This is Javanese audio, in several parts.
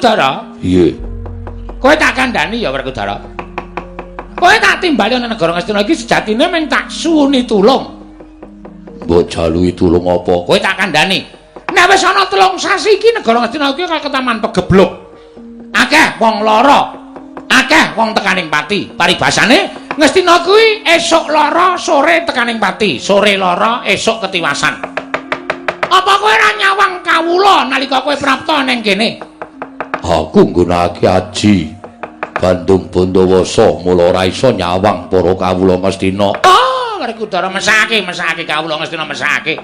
Werkudara? Iya. Kowe tak kandhani ya Werkudara. Kowe tak timbali ana negara Ngastina iki sejatine mung tak suwuni tulung. Mbok jaluki tulung apa? Kowe tak kandhani. Nek wis ana 3 sasi iki negara Ngastina iki kaya ketaman pegebluk. Akeh wong lara. Akeh wong tekaning pati. Paribasane Ngastina kuwi esuk lara, sore tekaning pati. Sore lara, esuk ketiwasan. Apa kowe ora nyawang kawula nalika kowe prapta ning kene? Aku nggunakake aji Bandung Bondowasa mula ora iso nyawang para kawula Ngastina. Oh, Werkudara mesake, mesake kawula Ngastina mesake.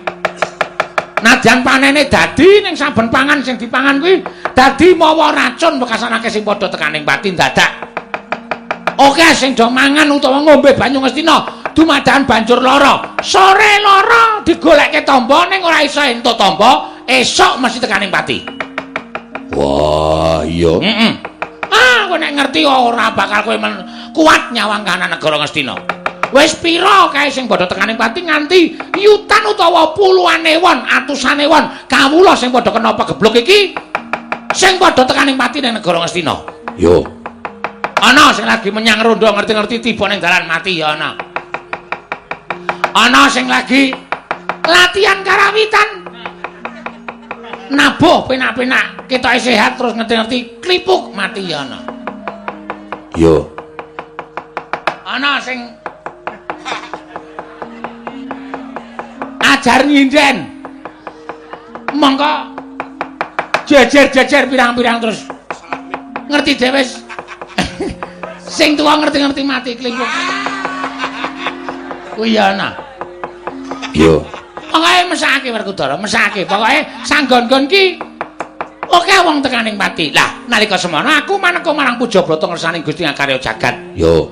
Nadyan panene dadi ning saben pangan sing dipangan kuwi dadi mawa racun wekasanake sing padha tekaning pati dadak. Oke sing do mangan utawa ngombe banyu Ngastina dumadakan banjur lara. Sore lara digolekke tamba ning ora iso entuk tamba, esuk mesti tekaning pati. Wah, iya. Heeh. Ah, kowe nek ngerti ora bakal kowe kuat nyawang kahanan negara Ngastina. Wis pira kae sing padha tekaning pati nganti yutan utawa puluhan ewon, atusan ewon kawula sing padha kena pegebluk iki sing padha tekaning pati ning negara Ngastina. Yo. Ana sing lagi menyang rondo ngerti-ngerti tiba ning dalan mati ya ana. Ana sing lagi latihan karawitan. Nabuh penak-penak, ketoke sehat terus ngerti-ngerti klipuk mati ya ana. Yo. Ana sing ajar nyinden. Mongko jejer-jejer pirang-pirang terus ngerti dhewe sing tuwa ngerti-ngerti mati klipuk. Kuwi ya ana. Yo. Pokoke mesake Werkudara, mesake. Pokoke sanggon-gon ki oke wong tekaning pati. Lah, nalika semono aku maneka marang Pujabrata ngersaning Gusti Ngakarya jagat. Yo.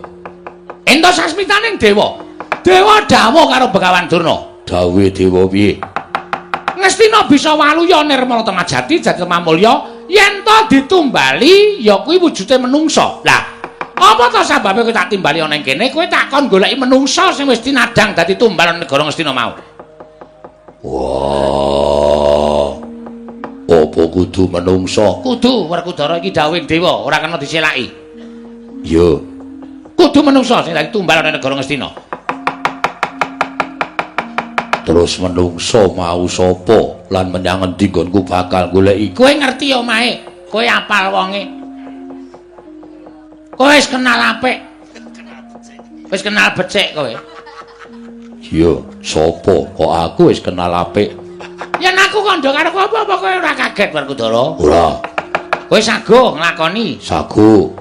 Entuk sasmitaning dewa. Dewa dawuh karo Begawan Durna. Dawuhe dewa piye? Ngastina bisa waluya nirmala temajati jati temamulya yen to ditumbali ya kuwi wujude menungsa. Lah, apa to sababe kowe tak timbali ana ing kene? Kowe tak kon goleki menungsa sing wis tinadhang dadi tumbal negara Ngastina mau. Wah. Apa kudu menungsa? Kudu Werkudara iki dawuhing dewa, ora kena diselaki. Yo. Kudu menungsa sing dadi tumbal ana negara Ngastina. Terus menungsa mau sapa lan menyang endi nggonku bakal goleki? Kowe ngerti omahe, kowe apal wonge. Kowe wis kenal apik. Wis kenal becik kowe. Iya, sapa? Kok aku wis kenal apik? Yen aku kandha karo kowe apa kowe ora kaget Werkudara? Ora. Kowe sago nglakoni? Sago.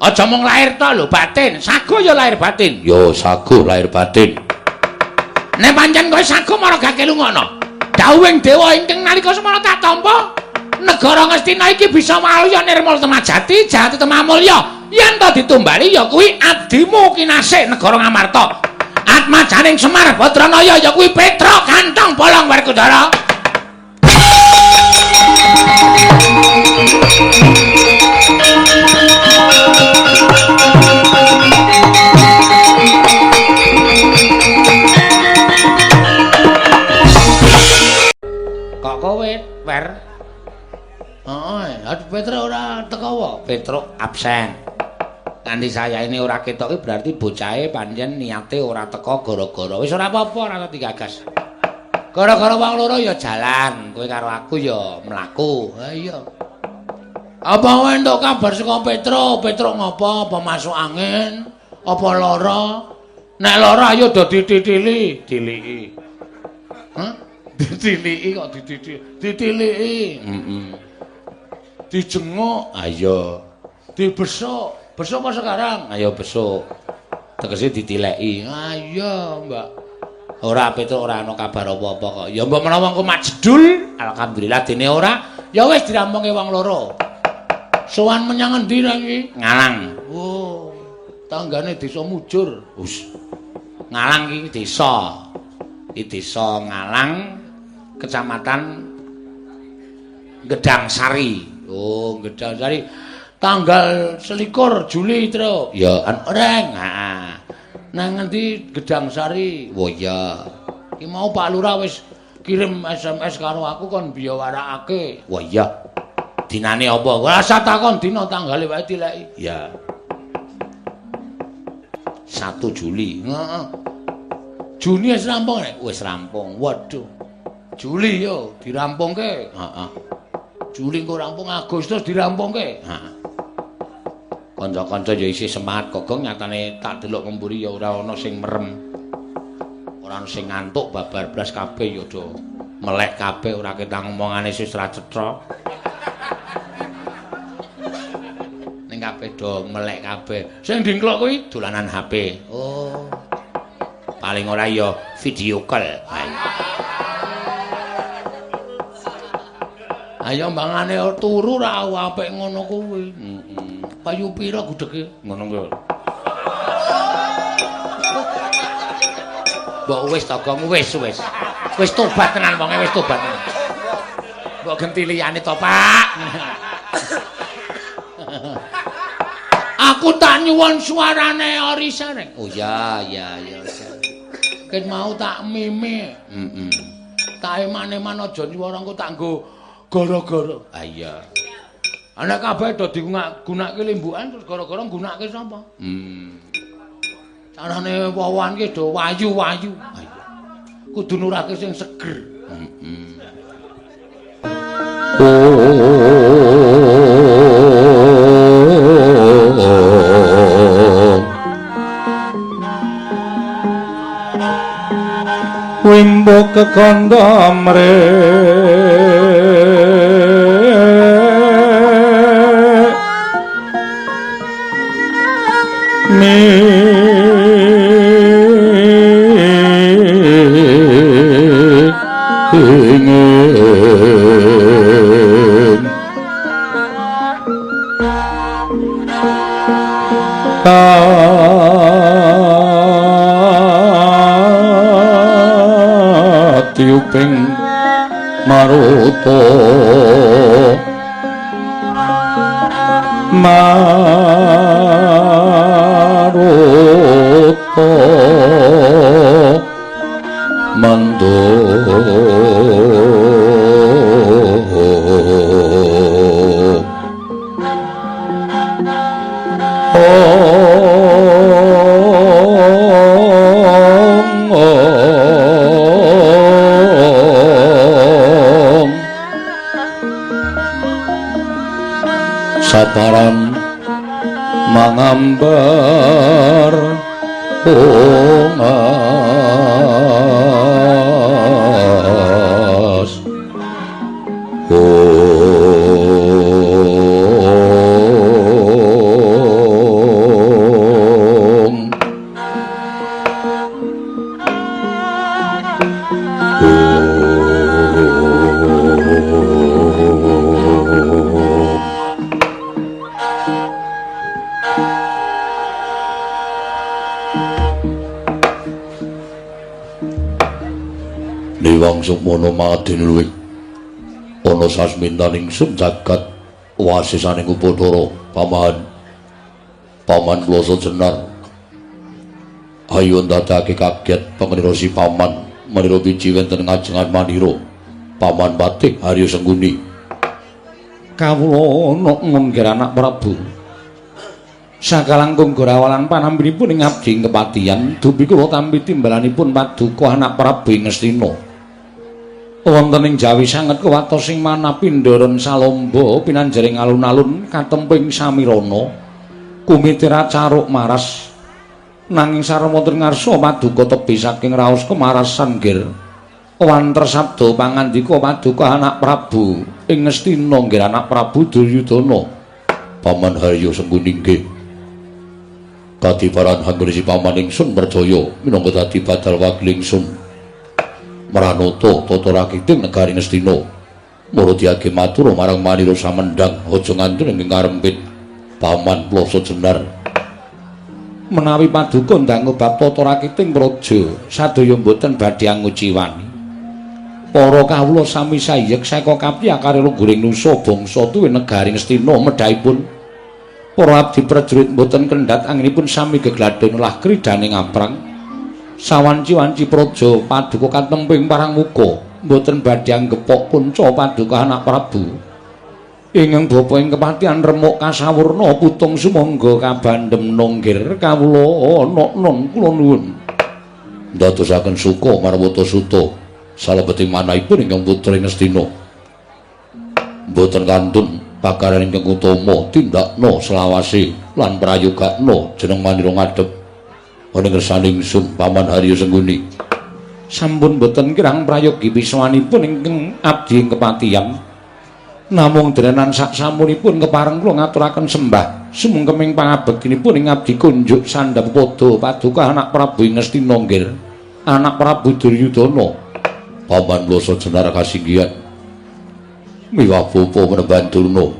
Aja mung lahir tok lho, batin. Sago ya lahir batin. Ya sago lahir batin. Nek pancen kowe sago marang gake lungono. Dawuhing dewa ingkang nalika semana tak tampa, negara Ngastina iki bisa waluya nirmala temajati, jati temamulya. Yen to ditumbali ya kuwi abdimu kinasih negara Ngamarta. Atmajaning Semar Badranaya ya kuwi Petruk Kantong Bolong Werkudara. Kok kowe, Wer? Heeh, aduh Petruk ora teko wae. Petruk absen. Nganti saya ini ora ketok iki berarti bocahe pancen niate ora teko gara-gara. Wis ora apa-apa, ora digagas. Gara-gara wong loro ya jalan, kowe karo aku ya mlaku. Ha iya. Apa kowe entuk kabar saka Petruk? Petruk ngopo? Apa masuk angin? Apa lara? Nek lara ayo do dititili, diliki. Hah? Ditiliki kok dititili. Ditiliki. Heeh. Dijenguk, ayo. Dibesuk. Besuk apa sekarang? Ayo besuk. Tegese ditileki. Ayo, Mbak. Ora Petruk ora ana kabar apa-apa kok. Ya mbok menawa engko majedul, alhamdulillah dene ora, ya wis dirampungi wong loro. Sowan menyang endi ra iki? Ngalang. Oh, tanggane desa Mujur. Hus. Ngalang iki desa. Iki desa Ngalang, kecamatan Gedangsari. Oh, Gedangsari. Tanggal 21 Juli, Truk. Ya, reng. Heeh. Nang ngendi Gedangsari? Oh iya. Ki mau Pak Lurah wis kirim SMS karo aku kon biyawarakake. Wah iya. Dinane apa? Ora usah takon dina tanggale wae dileki. Ya. 1 Juli. Heeh. Juni wis rampung nek? Wis rampung. Waduh. Juli yo dirampungke. Heeh. Juli engko rampung, Agustus dirampungke. Heeh. Kanca-kanca ya isih semangat Gogong, nyatane tak delok mburi ya ora ana sing merem. Ora ana sing ngantuk babar blas kabeh ya do melek kabeh ora ketang omongane wis ra cetha. Ning kabeh do melek kabeh. Sing dingklok kuwi dolanan HP. Oh. Paling ora ya video call. Ayo mbangane turu ra apik ngono kuwi. Heeh. Payu pira gudhege? Ngono kuwi. Mbok wis to, Gong, wis wis. Wis tobat tenan wonge, wis tobat tenan. Mbok genti liyane to, Pak. Aku tak nyuwun suarane Ori Sareng. Oh ya ya ya. Ket mau tak mime. Heeh. Tak eman-eman aja nyuwara engko tak nggo gara-gara. Ah iya. Ana kabeh do digunakake limbukan terus gara-gara nggunakake sapa? Hmm. Carane wowoan ki do wayu-wayu. Ah iya. Kudu nurake sing seger. Heeh. Wimbo kekandha mre tiuping maruta maruta mando saparan mangambar ungas om Om Sukmono madin luwih ana sasmintaning sun jagat wasisaning Upacara paman paman Kloso Jenar ayo ndadekake kaget pangenira si paman manira biji wonten ngajengan manira paman Patih Haryo Sengkuni kawula ana nggih anak Prabu sakalangkung gorawalan panambinipun ing abdi ing kepatihan dupi kula tampi timbalanipun paduka anak Prabu ing Ngastina wonten ing Jawi sanget kuwatos ing manah pindharan salamba pinanjaring alun-alun katemping samirana kumitira caruk maras nanging sareng wonten ngarsa paduka tebih saking raos kemarasan nggir wanter sabda pangandika paduka anak Prabu ing Ngastina nggir anak Prabu Duryudana paman Haryo Sengkuni nggih kadiparan anggone si paman ingsun percaya minangka dadi badal wakil ingsun mranata tata rakiting negari Ngastina mara diage matur marang manira samendhang aja nganti ing ngarempit paman Ploso Jenar menawi paduka ndangu bab tata rakiting praja sadaya mboten badhe anguciwani para kawula sami sayek seka kapya karya guring nusa bangsa tuwin negari Ngastina medhahipun para abdi prajurit mboten kendhat anggenipun sami gegladhen lah kridane ngaprang sawanci-wanci praja paduka katemping parang muka mboten badhe anggepok punca paduka anak Prabu Ingkang bapa ing kepatihan remuk kasawurna putung sumangga kabandhem nonggir kawula non kula nuwun. Ndadosaken suka marwata suta salebeting manahipun ingkang putra ing Ngastina. Mboten kantun pakaran ingkang utama tindakna selawase lan prayogakna jeneng manira ngadhep ana ngersane ingsun Paman Haryo Sengguni. Sampun boten kirang prayogi piswanipun ingkang abdi ing kepatihan. Namung derenan sak samunipun kepareng kula ngaturaken sembah sumengkeming pangabektinipun ing abdi kunjuk sandhap padha paduka anak Prabu ing Ngastina nggir, anak Prabu Duryudana. Paman Blasa Jenar kasinggihan miwah bapa Menemban Durna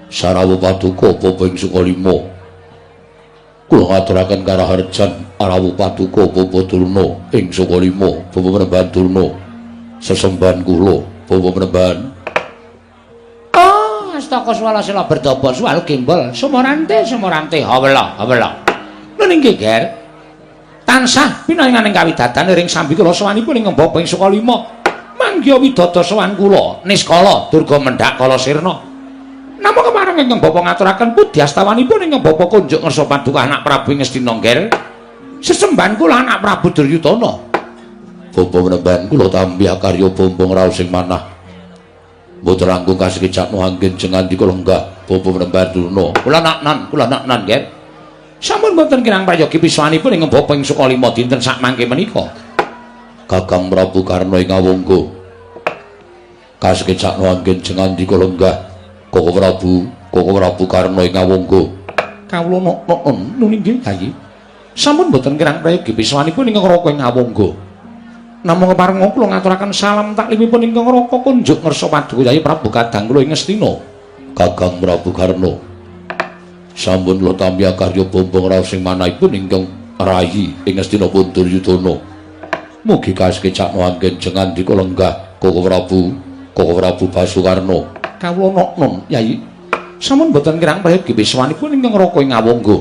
sarawuh paduka bapa ing Sukalima. Kula ngaturaken karaharjan arawuh paduka bapa Durna ing Sukalima, bapa Menemban Durna sesembahan kula bapa Menemban. Astaka swala sela berdaba suwal gembol sumorante sumorante hawela hawela. Lho nggih Ger. Tansah pinaringaning kawidatan ring sambi kula sowanipun ing bapa ing Sukalima. Manggiha widada sowan kula niskala durga mendhak kala sirna. Namung kepareng ingkang bapa ngaturaken pudyastawanipun ingkang bapa kunjuk ngersa paduka anak Prabu ing Ngastina Ger. Sesembahan kula anak Prabu Duryudana. Bapa Menemban kula tampi akarya bombong raos ing manah. Mboten langkung kasekecakno anggen jengandika lenggah bapa Menemban Durna. Kula naknan, kula naknan nggih. Sampun boten kirang prayogi piswanipun ing bapa ing Sukalima dinten sak mangke menika. Kakang Prabu Karna ing Awangga. Kasekecakno anggen jengandika lenggah Koko Prabu, Koko Prabu Karna ing Awangga. Kawula naknan nun inggih Kyai. Sampun boten kirang prayogi piswanipun ing Raka ing Awangga. Namung kepareng kula ngaturaken salam taklimipun ingkang Raka kunjuk ngersa paduka Kyai Prabu kadang kula ing Ngastina. Kakang Prabu Karna sampun kula tampi akarya bombong raos ing manahipun ingkang rayi ing Ngastina pun Duryudana. Mugi kasekecakno anggen jengandika lenggah Koko Prabu, Koko Prabu Basukarna. Kawula noknon Yai. Sampun boten kirang prayogi piswanipun ingkang Raka ing Awangga.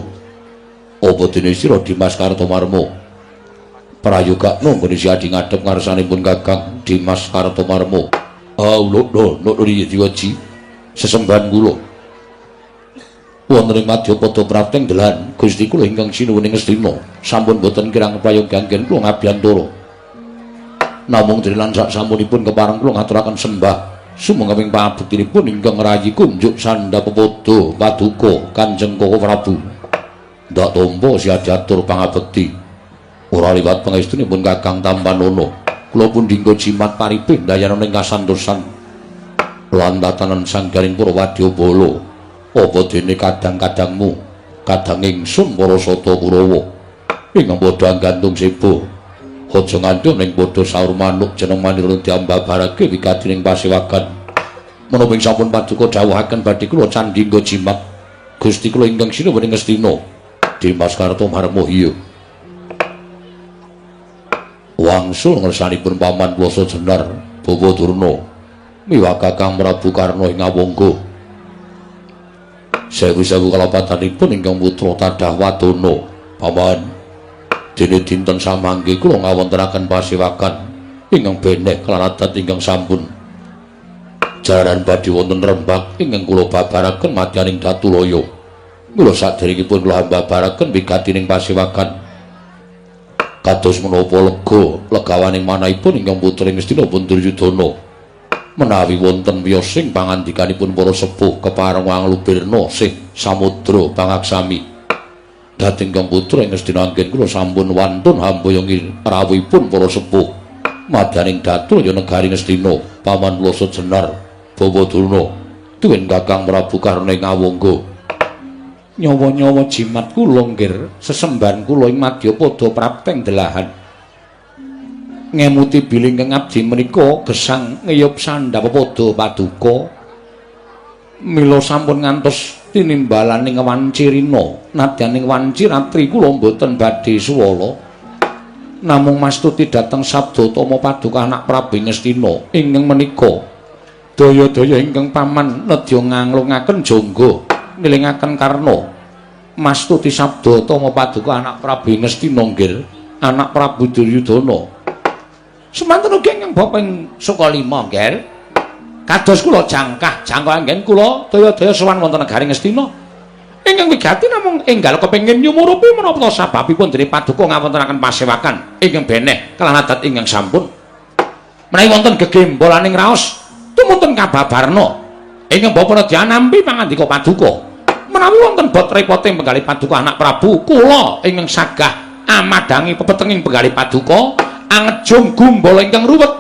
Apa dene sira Dimas Kartomarma? Prayogakno nggone si adi ngadhep ngarsanipun Kakang Dimas Kartomarma. Lho lho diwaji sesembahan kula. Wonten ing madyapada prapteng delan Gusti kula ingkang sinuwun ing Ngastina sampun boten kirang prayogi anggen kula ngabiyantara. Namung delan sak samunipun kepareng kula ngaturaken sembah sumangga pangabektinipun ingkang rayi kunjuk sandhap pepadha paduka Kanjeng Koko Prabu. Ndak tampa si adi atur pangabekti. Ora liwat pangestunipun Kakang Tampanana. Kula pun dinggo jimat paripih ndayana ing kasantosan lan tatanan sanggaring para wadyabala. Apa dene kadang-kadangmu kadang ingsun para sata Kurawa ingkang padha nggantung seba. Aja nganti ning padha saur manuk jeneng manira diambabarake wigati ning pasewagan. Menapa ing sampun paduka dawuhaken badhe kula candhingga jimat Gusti kula ingkang sinuwun ing Ngastina Dimas Kartomarma. Iya. Wangsul ngersanipun Paman Blasa Jenar Bawa Durna miwah Kakang Prabu Karna ing Awangga. Sewu-sewu kalapatanipun ingkang putra tadah wadana. Paman, dene dinten samangke kula ngawontenaken pasewakan ingkang beneh kelan adat ingkang sampun jalaran badhe wonten rembag ingkang kula babaraken madyaning Datulaya. Mula saderengipun kula hambabaraken wigatining pasewakan. Kados menapa lega legawaning manahipun ingkang putra ing Ngastina pun Duryudana. Menawi wonten wiyosing pangandikanipun para sepuh kepareng wanglubirna sih samudra pangaksami. Dhateng ingkang putra ing Ngastina anggen kula sampun wantun hamboyongi rawuhipun para sepuh madyaning Datulaya negari Ngastina. Paman Blasa Jenar Bawa Durna tuwin Kakang Prabu Karna ing Awangga. Nyawa-nyawa jimat kula nggir sesembahan kula ing madyapada prapteng delahan. Ngemuti bilih ingkang abdi menika gesang ngeyup sandhap padha paduka. Mila sampun ngantos tinimbalaning wanci rina, nadyaning wanci ratri kula mboten badhe suwala. Namung mastuti dhateng sabda utama paduka anak Prabu Ngastina ingkang menika daya-daya ingkang paman nedya nganglungaken jangga ngelingaken Karna. Mastuti sabda utama paduka anak Prabu Ngastina nggir, anak Prabu Duryudana. Semanten ugi ingkang bapa ing Sukalima nggir. Kados kula jangkah jangka anggen kula daya-daya sowan wonten negari Ngastina. Ingkang wigati namung enggal kepengin nyumurupi menapa sababipun dene paduka ngawontenaken pasewakan ingkang beneh kelan adat ingkang sampun. Menawi wonten gegembolaning raos tumunten kababarna ingkang bapa nedya nampi pangandika paduka. Menawi wonten bot repote penggalih paduka anak Prabu kula ingkang sagah amadhangi pepetenging penggalih paduka angejung gumbala ingkang ruwet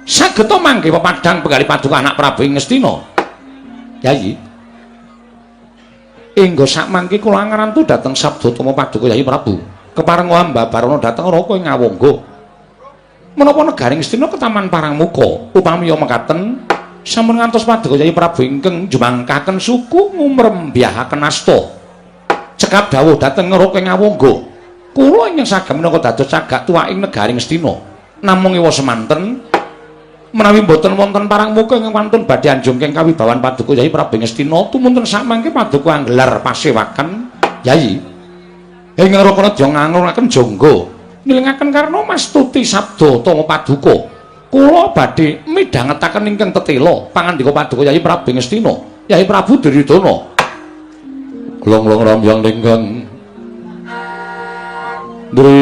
sageta manggih pepadhang penggalih paduka anak Prabu ing Ngastina. Yayi, engga sakmangke kula ngrantu dhateng sabdatama paduka Yayi Prabu. Kepareng ambabarana dhateng Raka ing Ngawangga. Menapa negari Ngastina ketaman Parangmuka upami mekaten sampun ngantos paduka Yayi Prabu ingkang njumangkaken suku ngumrembyahaken asta. Cekap dawuh dhateng Raka ing Ngawangga. Kula ingkang saged minangka dados cagak tuwaking negari Ngastina. Namung ewa semanten menawi mboten wonten Parangmuka ingkang wantun badhe anjungking kawibawan paduka Yayi Prabu Ngastina tumunten sakmangke paduka anggelar pasewakan Yayi. Ingkang Raka nedya ngangrungaken jangga nilingaken karna mastuti sabda tama paduka. Kula badhe midhangetaken ingkang tetela pangandika paduka Yayi Prabu Ngastina. Yayi Prabu Duryudana. Long-long rambyang lenggang driya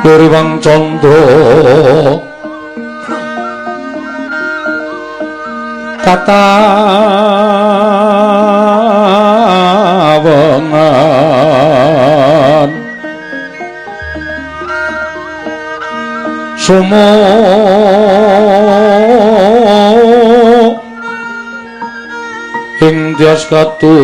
Duriwang candra katawengan sumo ing dyas katuritan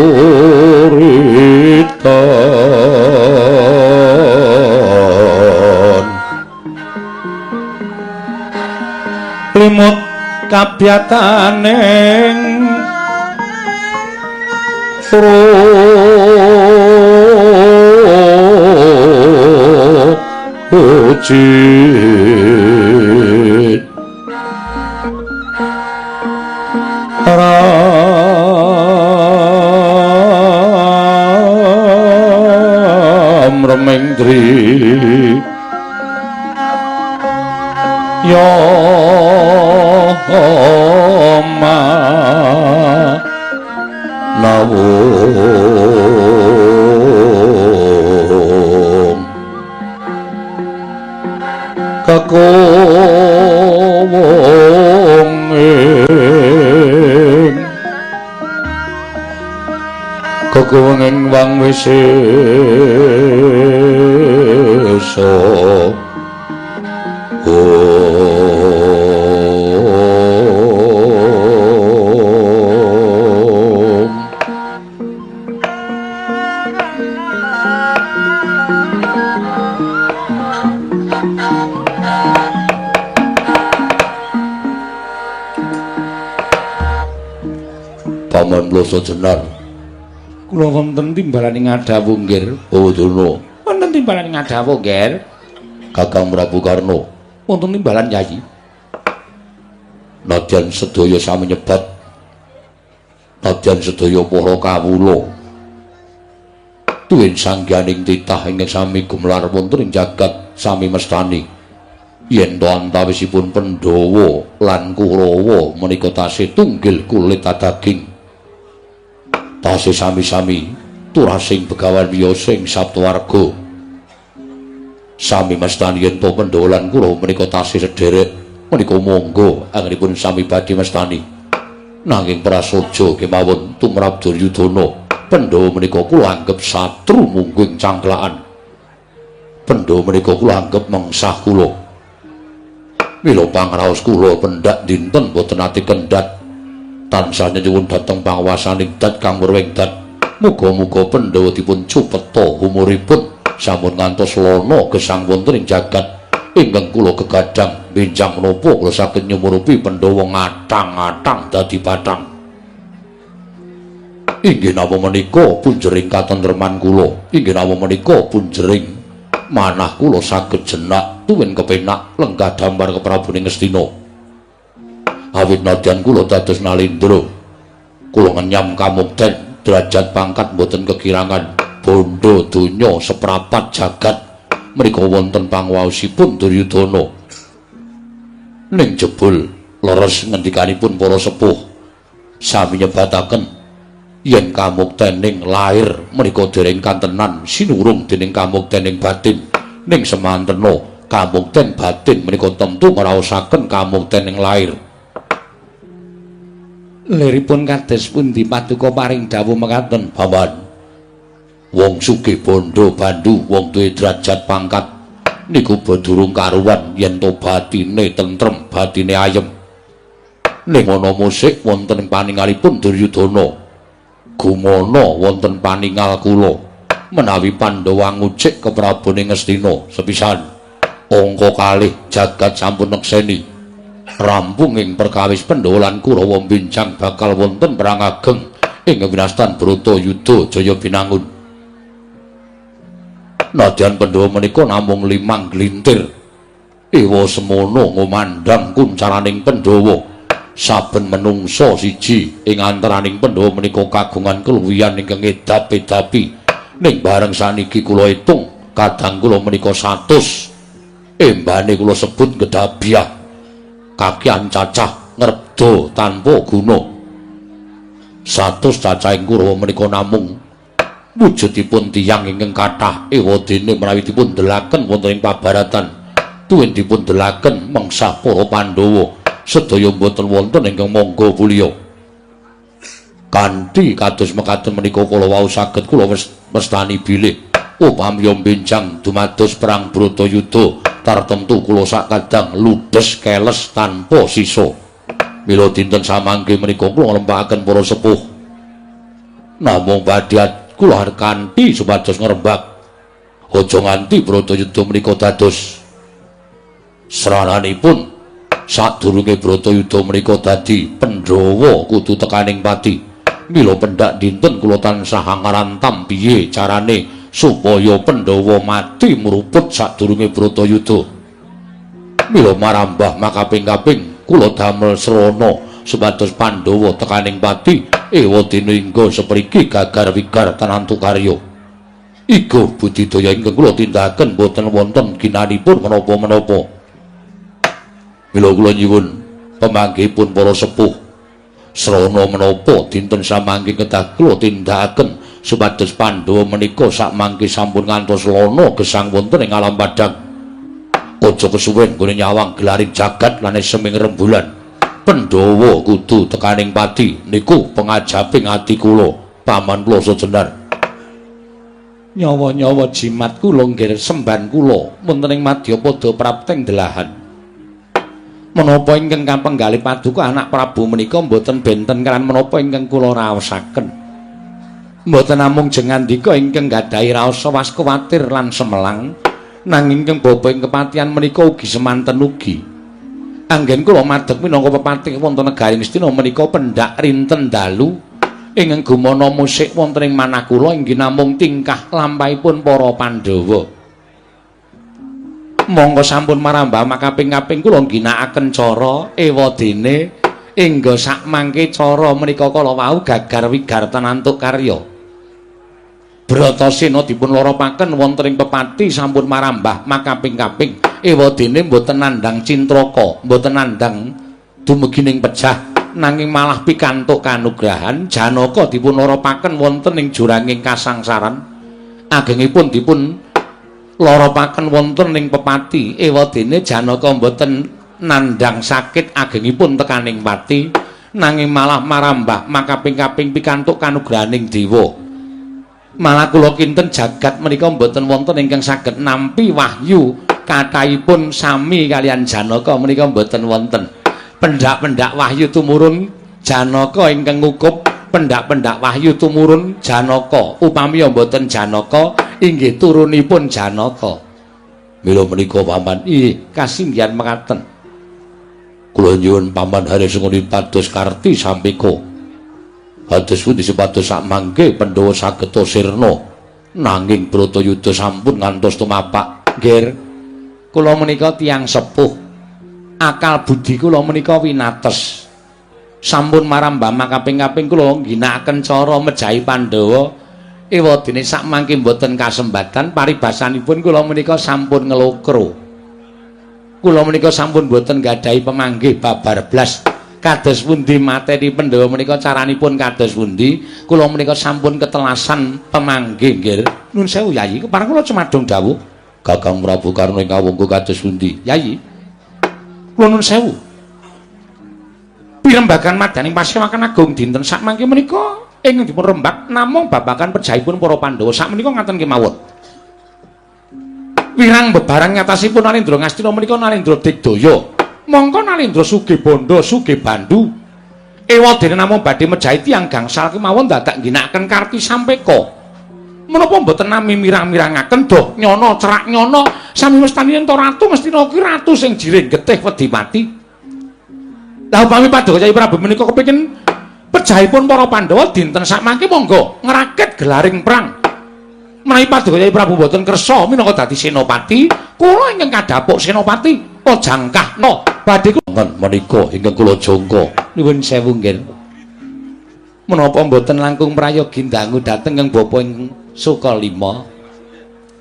limut kabyataning srujit ram remendri ya ma nawung kekowong ing kekowong wang wisesa. Paman Ploso Jenar, kula wonten timbalaning ngadhawuh nggih. Oh Durna, wonten timbalaning ngadhawuh nggih. Kakang Prabu Karna, wonten timbalan Yayi. Nadyan sedaya sami nyebat, nadyan sedaya para kawula tuwin sangganing titah ingkang sami gumelar wonten ing jagat sami mestani yen to antawisipun Pandhawa lan Kurawa menika tasih tunggil kulit daging, tasih sami-sami turasing begawan wiyosing saptawarga sami mestani yen to Pandhawa lan Kurawa menika tasih sederek menika monggo anggenipun sami badhe mestani. Nanging prasaja kemawon tumrap Duryudana, Pandhawa menika kula anggep satru mungguing cangklakan. Pandhawa menika kula anggep mengsah kula. Mila pangraos kula pendhak dinten boten ati kendhat, tansah nyuwun dhateng panguwasaning dat kang werwing dat. Muga-muga Pandhawa dipun cupeta umuripun sampun ngantos lana gesang wonten ing jagat ingkang kula kegadang benjang menapa kula saged nyumurupi Pandhawa ngatang-atang dadi bathang. Inggih napa menika punjering katentreman kula, inggih napa menika punjering manah kula saged jenak tuwin kepenak lenggah damar keprabune Ngastina. Awit nadyan kula dados nalindra, kula ngenyam kamukten derajat pangkat mboten kekirangan, Bondo donya seprapat jagat menika wonten pangwaosipun Duryudana. Ning jebul leres ngendikanipun para sepuh sami nyebataken yen kamuktening lair menika dereng kantenan sinurung dening kamuktening batin. Ning semantena kamukten batin menika tentu ngraosaken kamuktening lair. Liripun kados pundi paduka paring dawuh mekaten, Paman? Wong sugih bondo bandu, wong duwe derajat pangkat niku durung karuwan yen to batine tentrem, batine ayem. Ning ana musik wonten ing paningalipun Duryudana, gumana wonten paningal kula menawi Pandhawa ngucik keprabone Ngastina sepisan angka kalih jagat sampun nekseni rampung ing perkawis Pandhawa lan Kurawa bincang bakal wonten perang ageng ing winastan Bratayuda Jaya Binangun. Nadyan Pandhawa menika namung 5 glintir. Ewa semono ngumandhang kuncaraning Pandhawa. Saben menungsa siji ing antaraning Pandhawa menika kagungan keluwihan ingkang edap-edapi. Ning bareng saniki kula itung kadang kula menika 100. Embane kula sebut gedabiah. Kakian cacah ngrebda tanpa guna. 100 cacahing Kurawa menika namung wujudipun tiyang ingkang kathah ewadene menawi dipun delaken wonten ing pabaratan tuwin dipun delaken mengsah para Pandhawa sedaya mboten wonten ingkang mangga pulya. Kanthi kados mekaten menika kula wau saged kula mestani bilih upami benjang dumados perang Bratayuda tartemtu kula sakadang ludes keles tanpa sisa. Mila dinten samangke menika kula nglempakaken para sepuh namung badhe kula kanthi supados ngrembak aja nganti Bratayuda menika dados srananipun. Sadurunge Bratayuda menika dadi Pandhawa kudu tekaning pati. Mila pendak dinten kula tansah ngarantam piye carane supaya Pandhawa mati mruput sadurunge Bratayuda. Mila marambah makaping-kaping kula damel srana supados Pandhawa tekaning pati ewadene ingga sepriki gagar wigar tanantu karya. Iga budidaya ingkang kula tindakaken boten wonten ginanipun menapa-menapa. Mila kula nyuwun pemanggihipun para sepuh srana menapa dinten samangke kedah kula tindakaken supados Pandhawa menika sakmangke sampun ngantos lana gesang wonten ing alam padhang. Aja kesuwen nggone nyawang gelaring jagat lan eseming rembulan. Pandhawa kudu tekaning pati niku pengajaping ati kula Paman Ploso Jenar. Nyawa-nyawa jimat kula nggir semban kula wonten ing madyapada prapteng delahan. Menapa ingkang kapenggalih paduka anak Prabu menika mboten benten kaliyan menapa ingkang kula raosaken. Mboten namung jengandika ingkang gadahi raos was kuwatir lan semelang, nanging ingkang baba ing kepatihan menika ugi semanten ugi. Anggen kula madeg minangka pepatih wonten negari Ngastina menika pendak rinten dalu ingkang gumana musik wonten ing manah kula inggih namung tingkah lampahipun para Pandhawa. Monggo sampun marambah makaping-kaping kula ngginakaken cara ewadene ingga sakmangke cara menika kala wau gagar wigar tanantuk karya. Bratasena dipun loropaken wonten ing pepati sampun marambah makaping-kaping ewadene mboten nandhang cintraka, mboten nandhang dumugi ning pejah, nanging malah pikantuk kanugrahan Janaka dipun loropaken wonten ing juranging kasangsaran. Agengipun dipun loropaken wonten ing pepati ewadene Janaka mboten nandhang sakit agengipun tekaning pati, nanging malah marambah makaping-kaping pikantuk kanugrahaning dewa. Malah kula kinten jagat menika mboten wonten ingkang saged nampi wahyu kathahipun sami kaliyan Janaka menika mboten wonten. Pendak-pendak wahyu tumurun Janaka ingkang ngukup, pendak-pendak wahyu tumurun Janaka. Upami mboten Janaka inggih turunipun Janaka. Mila menika Paman, inggih kasinggihan mekaten. Kula nyuwun Paman Hari sungguh pados karti sampika. Kados pundi supados sakmangke Pandhawa saged sirna nanging Bratayuda sampun ngantos tumapak. Nggih, kula menika tiyang sepuh. Akal budi kula menika winates. Sampun marambah makaping-kaping kula ngginakaken cara mejahi Pandhawa. Ewadene sakmangke mboten kasembatan paribasanipun kula menika sampun ngelokro. Kula menika sampun mboten gadhahi pemanggih babar blas. Kados pundi mateni Pandhawa menika caranipun kados pundi? Kula menika sampun ketelasan pemanggih nggih. Nun sewu Yayi, kepareng kula cemadung dawuh. Kakang Prabu Karna ing kawongko kados pundi? Yayi. Kula nun sewu. Pirembagan madaning pasewakan agung dinten sakmangke menika ingkang dipun rembag namung babagan pejahipun para Pandhawa sakmenika ngaten kemawon. Wirang bebarang nyatasipun Nalendra Ngastina menika Nalendra Digdaya. Mongko Nalendra sugih bondo, sugih bandu. Ewadene namung badhe mejahi tiyang gangsal kemawon dadak ngginakaken karti sampeka. Menapa mboten nami mirang-mirangaken doh nyono cerak nyono sami mestani yen to ratu Ngastina ki ratu sing jiring getih wedi mati. Lah upami Paduka Kyai Prabu menika kepengin pejahipun para Pandhawa dinten sakmangke monggo ngrakit gelaring perang. Menawi Paduka Kyai Prabu mboten kersa minangka dadi senopati, kula ingkang kadhapuk senopati jangkahna badhe kula menika ingkang kula jangka. Nuwun sewu nggih. Menapa mboten langkung prayogi dangu dhateng ing bapa ing Sukalima?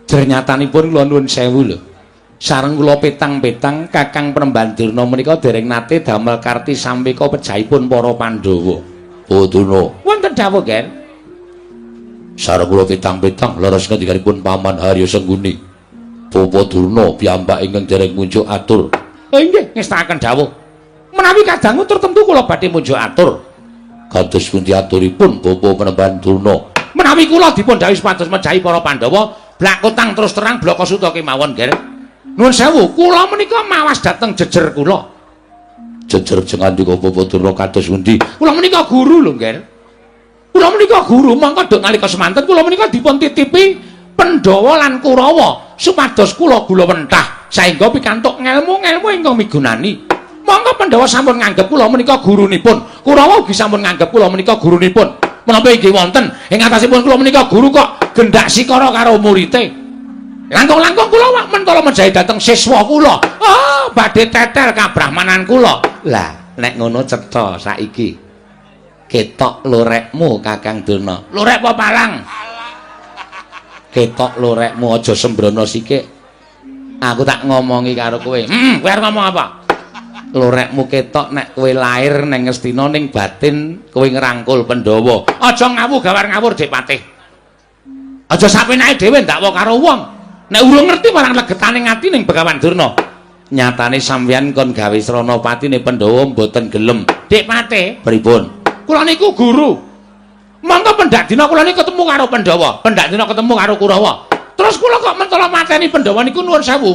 Jernyatanipun kula nuwun sewu lho. Sareng kula petang-petang Kakang Penemban Durna menika dereng nate damel karti sampeka pejahipun para Pandhawa. Oh Durna. Wonten dawuh, Gen. Sareng kula petang-petang leres ngendikanipun Paman Harya Sengguni. Bapa Durna piyambak ingkang dereng munjuk atur. Oh inggih, ngestakaken dawuh. Menawi kadangu tertentu kula badhe munjuk atur. Kados pundi aturipun Bapa Penemban Durna? Menawi kula dipun dhawuhi supados mejahi para Pandhawa, blakotang terus terang blaka suta kemawon, Ger. Nuwun sewu, kula menika mawas dhateng jejer kula. Jejer jengandika Bapa Durna kados pundi? Kula menika guru lho, Ger. Kula menika guru, mongko duk nalika semanten kula menika dipun titipi Pandhawa lan Kurawa supados kula gula wentah saengga pikantuk ngelmu-ngelmu ingkang migunani. Mongko Pandhawa sampun nganggep kula menika gurunipun, Kurawa ugi sampun nganggep kula menika gurunipun. Menapa inggih wonten ing atasipun kula menika guru kok gendak sikara karo murite. Langkung-langkung kula wak mentala mejahi dhateng siswa kula. Oh, badhe tetel kabrahmanan kula. Lah, nek ngono cetha saiki. Ketok lorekmu Kakang Durna. Lorek apa palang? Ketok lorekmu aja sembrono sikik. Aku tak ngomongi karo kowe. Kowe arep ngomong apa? Lorekmu ketok nek kowe lair neng Ngastina ning batin kowe ngrangkul Pandhawa. Aja ngawuh gawar ngawur Dik Patih. Aja sapenake dhewe ndakwa karo wong. Nek urung ngerti marang legetane ati ning Begawan Durna. Nyatane sampeyan kon gawe srana patine Pandhawa mboten gelem. Dik Patih, pripun? Kula niku guru. Monggo pendak dina kula niku ketemu karo Pandhawa, pendak dina ketemu karo Kurawa. Terus kula kok mentala mateni Pandhawa niku nuwun sewu.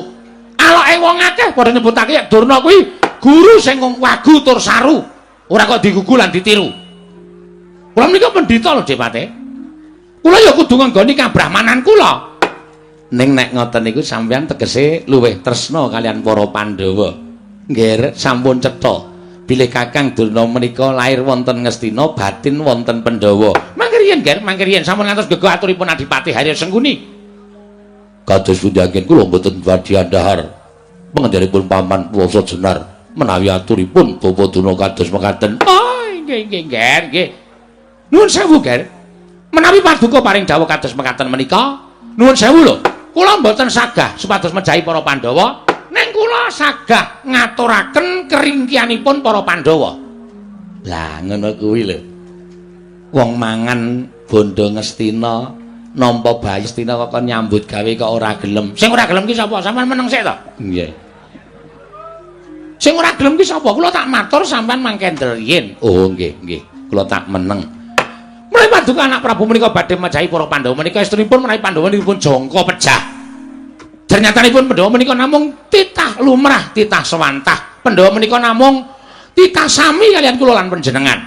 Aloke wong akeh padha nyebutake yen Durna kuwi guru sing wagu tur saru. Ora kok digugu lan ditiru. Kula menika pendhita lho Dik Patih. Kula ya kudu ngenggoni kabrahmanan kula. Ning nek ngoten niku sampeyan tegese luwih tresna kalian para Pandhawa. Nggih, sampun cetha. Bilih Kakang Durna menika lair wonten Ngastina, batin wonten Pandhawa. Mangke riyen, Ger, mangke riyen sampun ngantos gego aturipun Adipati Harya Sengkuni. Kados pundi anggen kula mboten badhe andhahar. Pengendhanipun Paman Puwasa Jenar menawi aturipun Bapa Durna kados mekaten. Oh, nggih nggih, Ger, nggih. Nuwun sewu, Ger. Menawi paduka paring dawuh kados mekaten menika, nuwun sewu lho. Kula mboten sagah supados mejahi para Pandhawa, ning kula sagah ngaturaken keringkianipun para Pandhawa. Lah ngono kuwi lho. Wong mangan bondo Ngastina, nampa bayi Ngastina kok kon nyambut gawe kok ora gelem. Sing ora gelem ki sapa? Sampeyan meneng sik to? Nggih. Sing ora gelem ki sapa? Kula tak matur sampeyan mangkendel riyin. Oh nggih, nggih. Kula tak meneng. Menawi paduka anak Prabu menika badhe mejahi para Pandhawa menika estunipun menawi Pandhawa nipun jangka pejah. Ternyatanipun Pandhawa menika namung titah lumrah, titah sewantah. Pandhawa menika namung titah sami kalian kula lan panjenengan.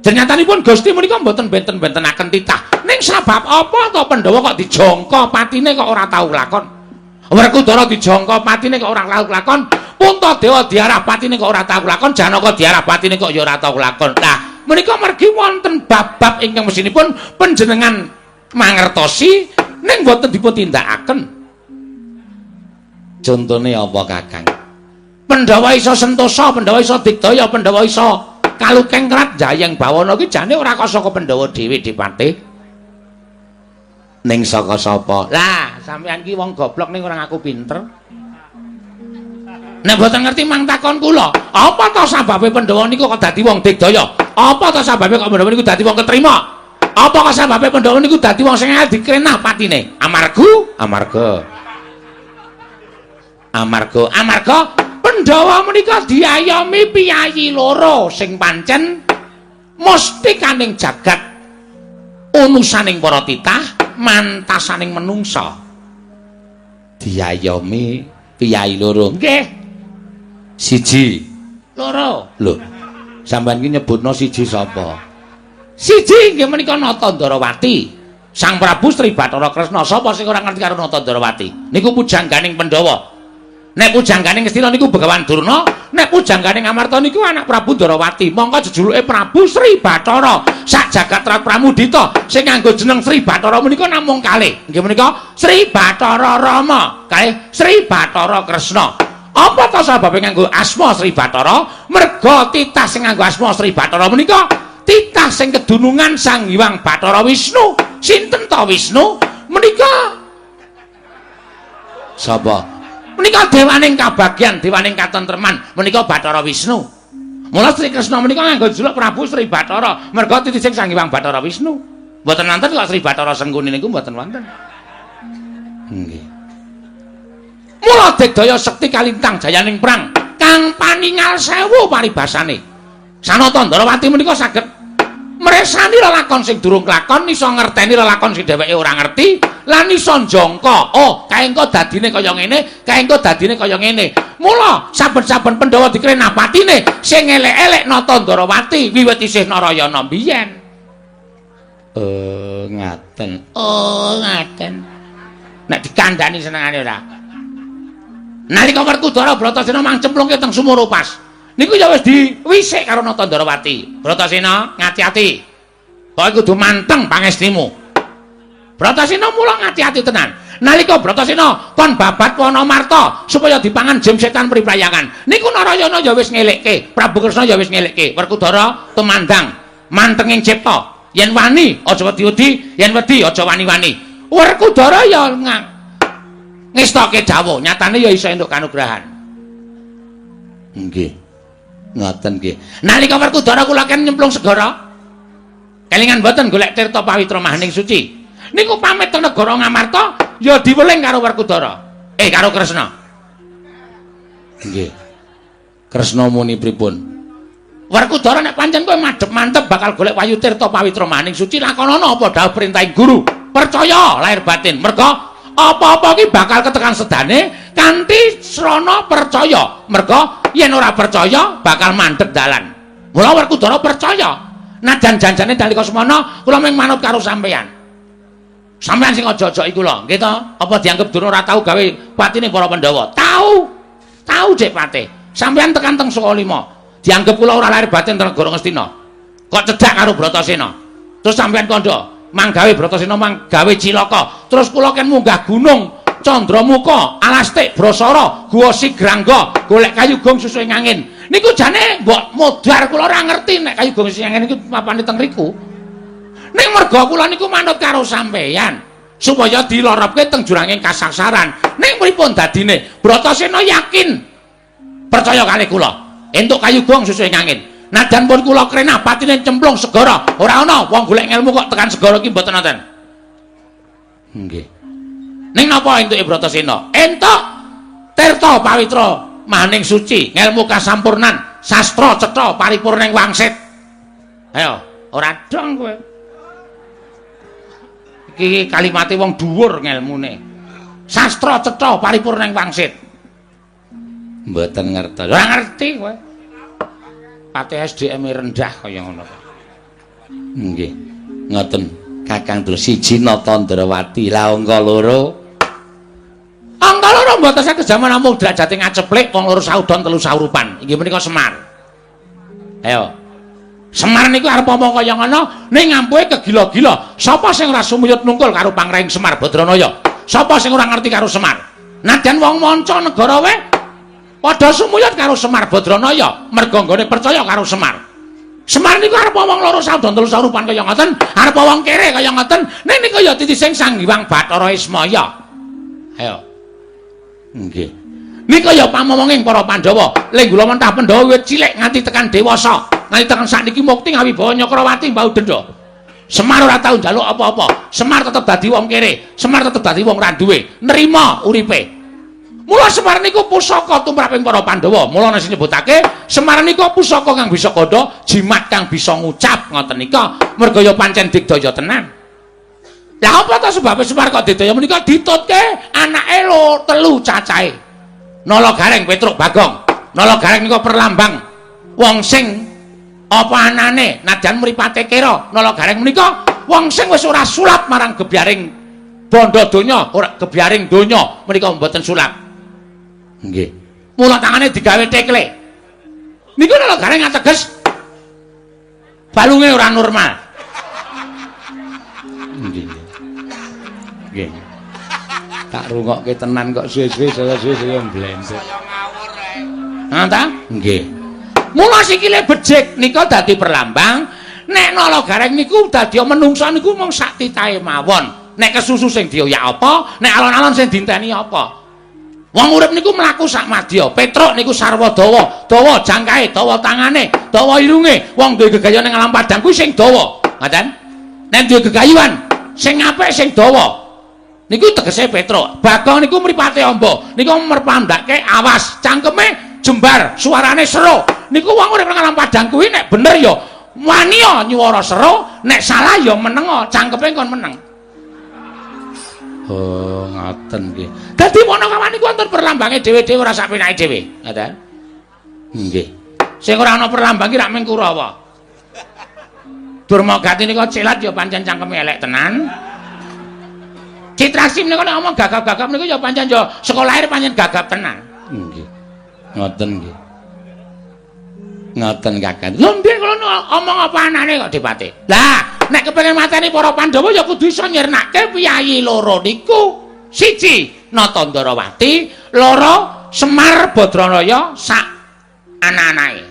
Ternyatanipun Gusti menika mboten benten-bentenaken titah. Ning sabab apa to Pandhawa kok dijangka patine kok ora tau lakon? Werkudara dijangka patine kok ora tau lakon? Puntadewa diarah patine kok ora tau lakon? Janaka diarah patine kok ya ora tau lakon. Lah menika mergi wonten bab-bab ingkang mesinipun panjenengan mangertosi ning boten dipun tindakaken. Contone apa Kakang? Pandhawa iso sentosa, Pandhawa iso digdaya, Pandhawa iso kalukeng krat jayeng bawana ki jane ora kok saka Pandhawa dhewe Dipate. Ning saka sapa? Lah, sampeyan ki wong goblok ning ora ngaku pinter. Nek mboten ngerti mang takon kula, apa to sababe Pandhawa niku kok dadi wong digdaya? Apa to sababe kok Pandhawa niku dadi wong ketrima? Apa kok sababe Pandhawa niku dadi wong sing dikrenah patine? Amarga, amarga. Amarga, amarga Pandhawa menika diayomi piyayi loro sing pancen mustikaning jagat, unusaning para titah, mantasaning menungsa. Diayomi piyayi loro. Nggih. Siji, loro. Lho, sampeyan iki nyebutno siji sapa? Siji inggih menika Nata Ndarawati. Sang Prabu Sri Bathara Kresna. Sapa sing ora ngerti karo Nata Ndarawati? Niku pujangganing Pandhawa. Nek pujangganing Ngastina niku Begawan Durna, nek pujangganing Amarta niku anak Prabu Ndarawati. Mongko jejuluke Prabu Sri Bathara. Sak jagat Pramudita sing nganggo jeneng Sri Bathara menika namung kalih. Inggih menika Sri Bathara Rama, kalih Sri Bathara Kresna. Apa to sababe nganggo asma Sri Bathara? Merga titah sing nganggo asma Sri Bathara menika titah sing kedunungan Sang Hyang Bathara Wisnu. Sinten to Wisnu? Menika sapa? Menika dewaning kabagyan, dewaning katentreman, menika Bathara Wisnu. Mula Sri Kresna menika nganggo juluk Prabu Sri Bathara, merga titising Sang Hyang Bathara Wisnu. Mboten wonten kok Sri Bathara Sengkuni niku mboten wonten. Nggih. Mula digdaya sekti kalintang jayaning prang kang paningal sewu paribasane. Sanata Ndarawati menika saged mresani lelakon sing durung kelakon, iso ngerteni lelakon sing dheweke ora ngerti, lan iso njangka, oh, kae engko dadine kaya ngene, kae engko dadine kaya ngene. Mula saben-saben Pandhawa dikrenah patine sing elek-elek Nata Ndarawati wiwit isih Narayana mbiyen. Oh, ngaten. Oh, ngaten. Nek dikandhani senengane ora. Nalika Werkudara Bratasena mang cemplungke teng sumur upas. Niku ya wis diwisik karo Nata Ndarawati. Bratasena, ngati-ati. Pokoke kudu manteng pangestimu. Bratasena mula ngati-ati tenan. Nalika Bratasena kon babat Wanamarta supaya dipangan jim setan priprayangan. Niku Narayana ya wis ngelekke, Prabu Kresna ya wis ngelekke. Werkudara tumandang mantenging cipta. Yen wani aja wedi-wedi, yen wedi aja wani-wani. Werkudara ya ngestoke dawuh, nyatane ya iso entuk kanugrahan. Nggih. Ngoten nggih. Nalika Werkudara kula ken nyemplung segara, kelingan mboten golek tirta pawitra mahaning suci. Niku pamit teng negara Ngamarta ya diweling karo Werkudara. Karo Kresna. Nggih. Kresna muni pripun? Werkudara nek pancen kowe madhep mantep bakal golek wayu tirta pawitra mahaning suci, lakonono apa dawuh perintahing guru. Percaya lahir batin. Merga apa-apa ki bakal ketekan sedane kanthi srana percaya. Merga yen ora percaya bakal mandeg dalan. Mula Werkudara percaya. Najan janjane nalika semana kula mung manut karo sampeyan. Sampeyan sing aja-aja iku lho, nggih to? Apa dianggep Durna ora tau gawe patine para Pandhawa? Tau. Tau Dik Patih. Sampeyan tekan teng Sukalima. Dianggep kula ora lahir batin teng negara Ngastina. Kok cedhak karo Bratasena. Terus sampeyan kandha manggawe Bratasena manggawe cilaka. Terus kula ken munggah gunung Candramuka, Alastik, Brasara, Gua Sigrangga, golek kayu gong susuhe angin. Niku jane mbok modar kula ora ngerti nek kayu gong susuhe angin niku mapane teng riku. Ning merga kula niku manut karo sampeyan supaya diloropke teng juranging kasangsaran. Ning pripun dadine? Bratasena yakin percaya kalih kula. Entuk kayu gong susuhe angin. Najan pun kula krenah patine cemplung segara, ora ana wong golek ngelmu kok tekan segara iki mboten wonten. Nggih. Ning napa entuke Bratasena? Entuk tirta pawitra mahaning suci, ngelmu kasampurnan, sastra cetha paripurning wangsit. Ayo, ora dong kowe. Iki kalimate wong dhuwur ngelmune. Sastra cetha paripurning wangsit. Mboten ngerti. Ora ngerti kowe. Pate SDM rendah kaya ngono kok. Nggih. Ngoten. Kakang Durna siji Nata Ndrawati, lah angka loro. Angka loro mboten saged jaman namung derajate ngaceplik wong loro saudon telu saurupan. Inggih menika Semar. Ayo. Semar niku arep omong kaya ngono ning ngampuhe kegila-gila. Sapa sing ora sumuyut nungkul karo pangraing Semar Badranaya? Sapa sing ora ngerti karo Semar? Nadyan wong manca negara wae padha sumuyut karo Semar Badranaya, merga nggone percaya karo Semar. Semar niku arep wong loro saudon telu sarupan kaya ngoten, arep wong kere kaya ngoten. Ning niku ya titising Sang Hyang Bathara Ismaya. Ayo. Nggih. Nika ya pamomonging para Pandhawa. Lenggula mentah Pandhawa wiwit cilik nganti tekan dewasa, nganti tekan sakniki mukti ngawibawa Nyakrawati mbau denda. Semar ora tau njaluk apa-apa. Semar tetep dadi wong kere, Semar tetep dadi wong ra duwe, nerima uripe. Mula Semar niku pusaka tumraping para Pandhawa. Mula ana sing nyebutake Semar niku pusaka kang bisa kandha, jimat kang bisa ngucap ngoten nika. Merga ya pancen digdaya tenan. Lah apa ta sebabe Semar kok digdaya menika ditutke anake lho telu cacahe. Nala Gareng Petruk Bagong. Nala Gareng niku perlambang wong sing apa anane nadyan mripate kera. Nala Gareng menika wong sing wis ora sulap marang gebyaring bondo donya, ora gebyaring donya menika mboten sulap. Nggih. Mula tangane digawe tekle. Niku Nala Gareng ateges balunge ora normal. Nggih. Nggih. Tak rungokke tenan kok suwe-suwe saya suwe-suwe mblendek. Saya ngawur ae. Ha ta? Nggih. Mula sikile becik nika dadi perlambang nek Nala Gareng niku dadi menungsa niku mung sak titahe mawon. Nek kesusu sing dioyak apa, nek alon-alon sing dinteni apa. Wong urip niku mlaku sak madya. Petruk niku sarwa dawa, dawa jangkahe, dawa tangane, dawa irunge. Wong duwe gegayuhan ning alam padang kuwi sing dawa. Ngoten? Nek duwe gegayuhan sing apik sing dawa. Niku tegese Petruk. Bagong niku mripate amba. Niku merpandhake awas, cangkeme jembar, suarane seru. Niku wong urip nang alam padang kuwi nek bener ya wani nyuwara seru, nek salah ya menengo, cangkeme kon meneng. Oh, ngoten nggih. Dadi Panakawan niku wonten perlambange dhewe-dhewe ora sak penake dhewe. Ngoten. Nggih. Sing ora ana perlambang ki rak mung Kurawa. Durmagati nika celat ya pancen cangkeme elek tenan. Citraksi menika nek ngomong gagap-gagap niku ya pancen ya sekolahe pancen gagap tenan. Nggih. Ngoten nggih. Ngoten Kakang. Lho nggih kula omong apa anane kok dipate. Lah, nek kepengin mateni para Pandhawa ya kudu iso nyirnake piyayi loro niku. Siji Nata Ndarawati, loro Semar Badranaya sak anak-anake.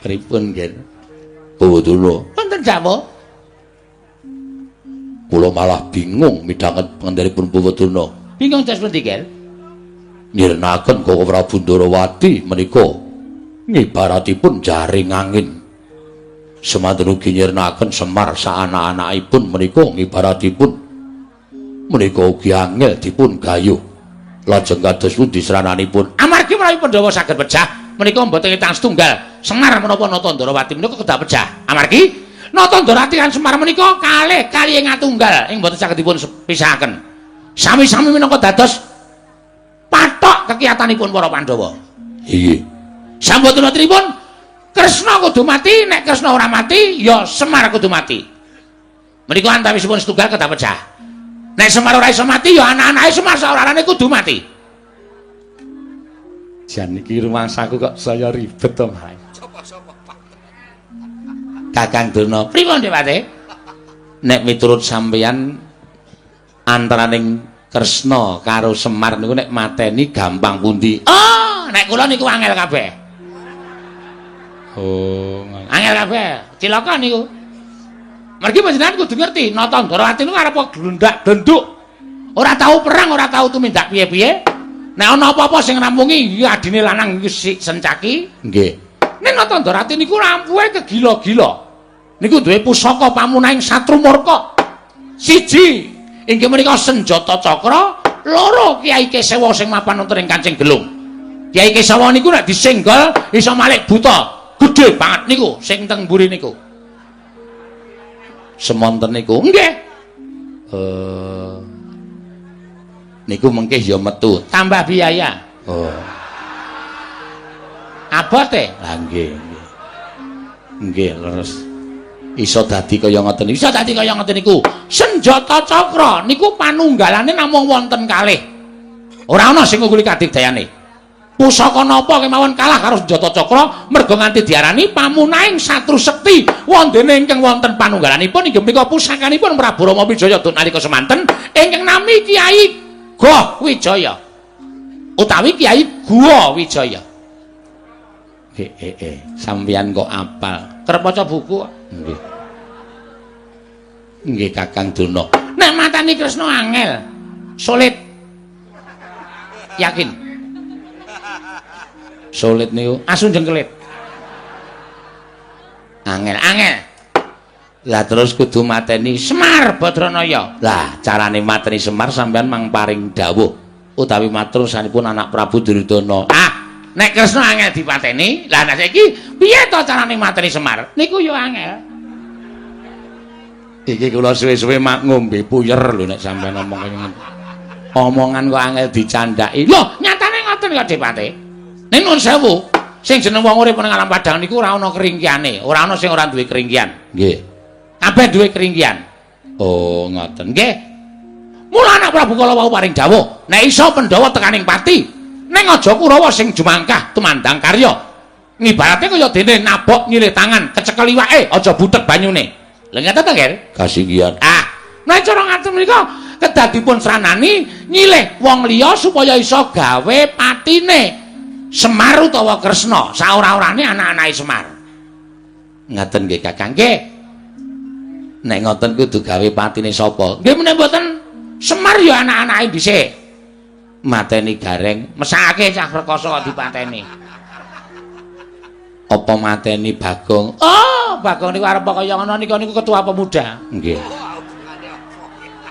Pripun, Ger? Bawadana. Wonten jawah. Kula malah bingung midhanget pangandikanipun Bawadana. Bingung terus pundi, Ger? Nyirnaken Koko Prabu Ndarawati menika ngibaratipun jaring angin. Semanten ugi nyirnaken Semar saanak-anakipun menika ngibaratipun menika ugi angel dipun gayuh. Lajeng kados pundi srananipun? Amargi menawi Pandhawa saged pejah menika mboten tang setunggal. Semar menapa Nata Ndarawati menika kedah pejah. Amargi Nata Ndarawati lan Semar menika kalih kalihe ngatunggal ing mboten saged dipun pisahaken. Sami-sami minangka dados patok kekiyatanipun para Pandhawa. Iya. Sampun tripun Kresna kudu mati, nek Kresna ora mati ya Semar kudu mati. Menika antawisipun setunggal kedah pejah. Nek Semar ora iso mati ya anak-anake Semar saorane kudu mati. Jan iki rumangsaku kok saya ribet to, Mas. Sapa-sapa Pak. Kakang Durna, pripun Dewate? Nek miturut sampeyan antaraning Kresna karo Semar niku nek mateni gampang pundi? Oh, nek kula niku angel kabeh. Oh, angel kabeh. Cilaka niku. Mergi panjenengan kudu ngerti, Nata Ndarawati niku arep glundak-glenduk. Ora tau perang, ora tau tumindak piye-piye. Nek ana apa-apa sing ngrampungi, ya adine lanang iki sencaki. Nggih. Nek Nata Ndarawati niku rampuhe kegila-gila. Niku duwe pusaka pamunahing Satru Murka. Siji inggih menika senjata cakra, loro Kyai Kesawa sing mapan wonten ing Kancing Gelung. Kyai Kesawa niku nek disenggol iso malik buta. Gedhe banget niku sing teng mburi niku. Semonten niku. Nggih. Niku mengke ya metu, tambah biaya. Oh. Abote? Lah nggih, nggih. Nggih, leres. Iso dadi kaya ngoten niku. Iso dadi kaya ngoten niku. Senjata cakra niku panunggalane namung wonten kalih. Ora ana sing ngungguli kadigdayane. Pusaka napa kemawon kalah karo senjata cakra merga nganti diarani pamunahing satru sekti. Wondene ingkang wonten panunggalanipun inggih menika pusakanipun Prabu Rama Wijaya duk nalika semanten ingkang nami Kyai Goh Wijaya utawi Kyai Guwa Wijaya. Sampeyan kok apal. Kerep maca buku kok. Nggih. Nggih Kakang Durna. Nek mateni Kresna angel. Sulit. Yakin. Sulit niku asu jengkelit. Angel, angel. Lah terus kudu mateni Semar Badranaya. Lah carane mateni Semar sampean mang paring dawuh utawi matur sanipun anak Prabu Duryudana. Ah, nek Kresna angel dipateni, lah nek saiki piye to carane mateni Semar? Niku ya angel. Iki kula suwe-suwe mak ngombe puyer lho nek sampean omong kaya ngono. Omongan kok angel dicandhaki. Lho, nyatane ngoten kok Depate. Ning nuwun sewu, sing jeneng wong urip nang alam padhang niku ora ana keringkiane, ora ana sing ora duwe keringkian. Nggih. Kabeh duwe keringkian. Oh, ngoten. Nggih. Mula anak Prabu kala wau paring dawuh, nek iso Pandhawa tekaning pati, ning aja Kurawa sing jumangkah tumandang karya. Ngibarate kaya dene nabok nyilih tangan, kecekel iwake, aja butek banyune. Lha ngeten to, Ger? Kasinggihan. Ah, nek cara ngaten menika kedah dipun sranani nyilih wong liya supaya iso gawe patine Semar utawa Kresna, saora-orane anak-anake Semar. Ngaten nggih Kakang. Nggih. Nek ngoten kudu gawe patine sapa? Nggih meneh mboten Semar ya anak-anake dhisik. Mateni Gareng, mesake cah rekoso kok dipateni. Apa mateni Bagong? Oh, Bagong niku arep kaya ngono niku niku ketua pemuda. Nggih.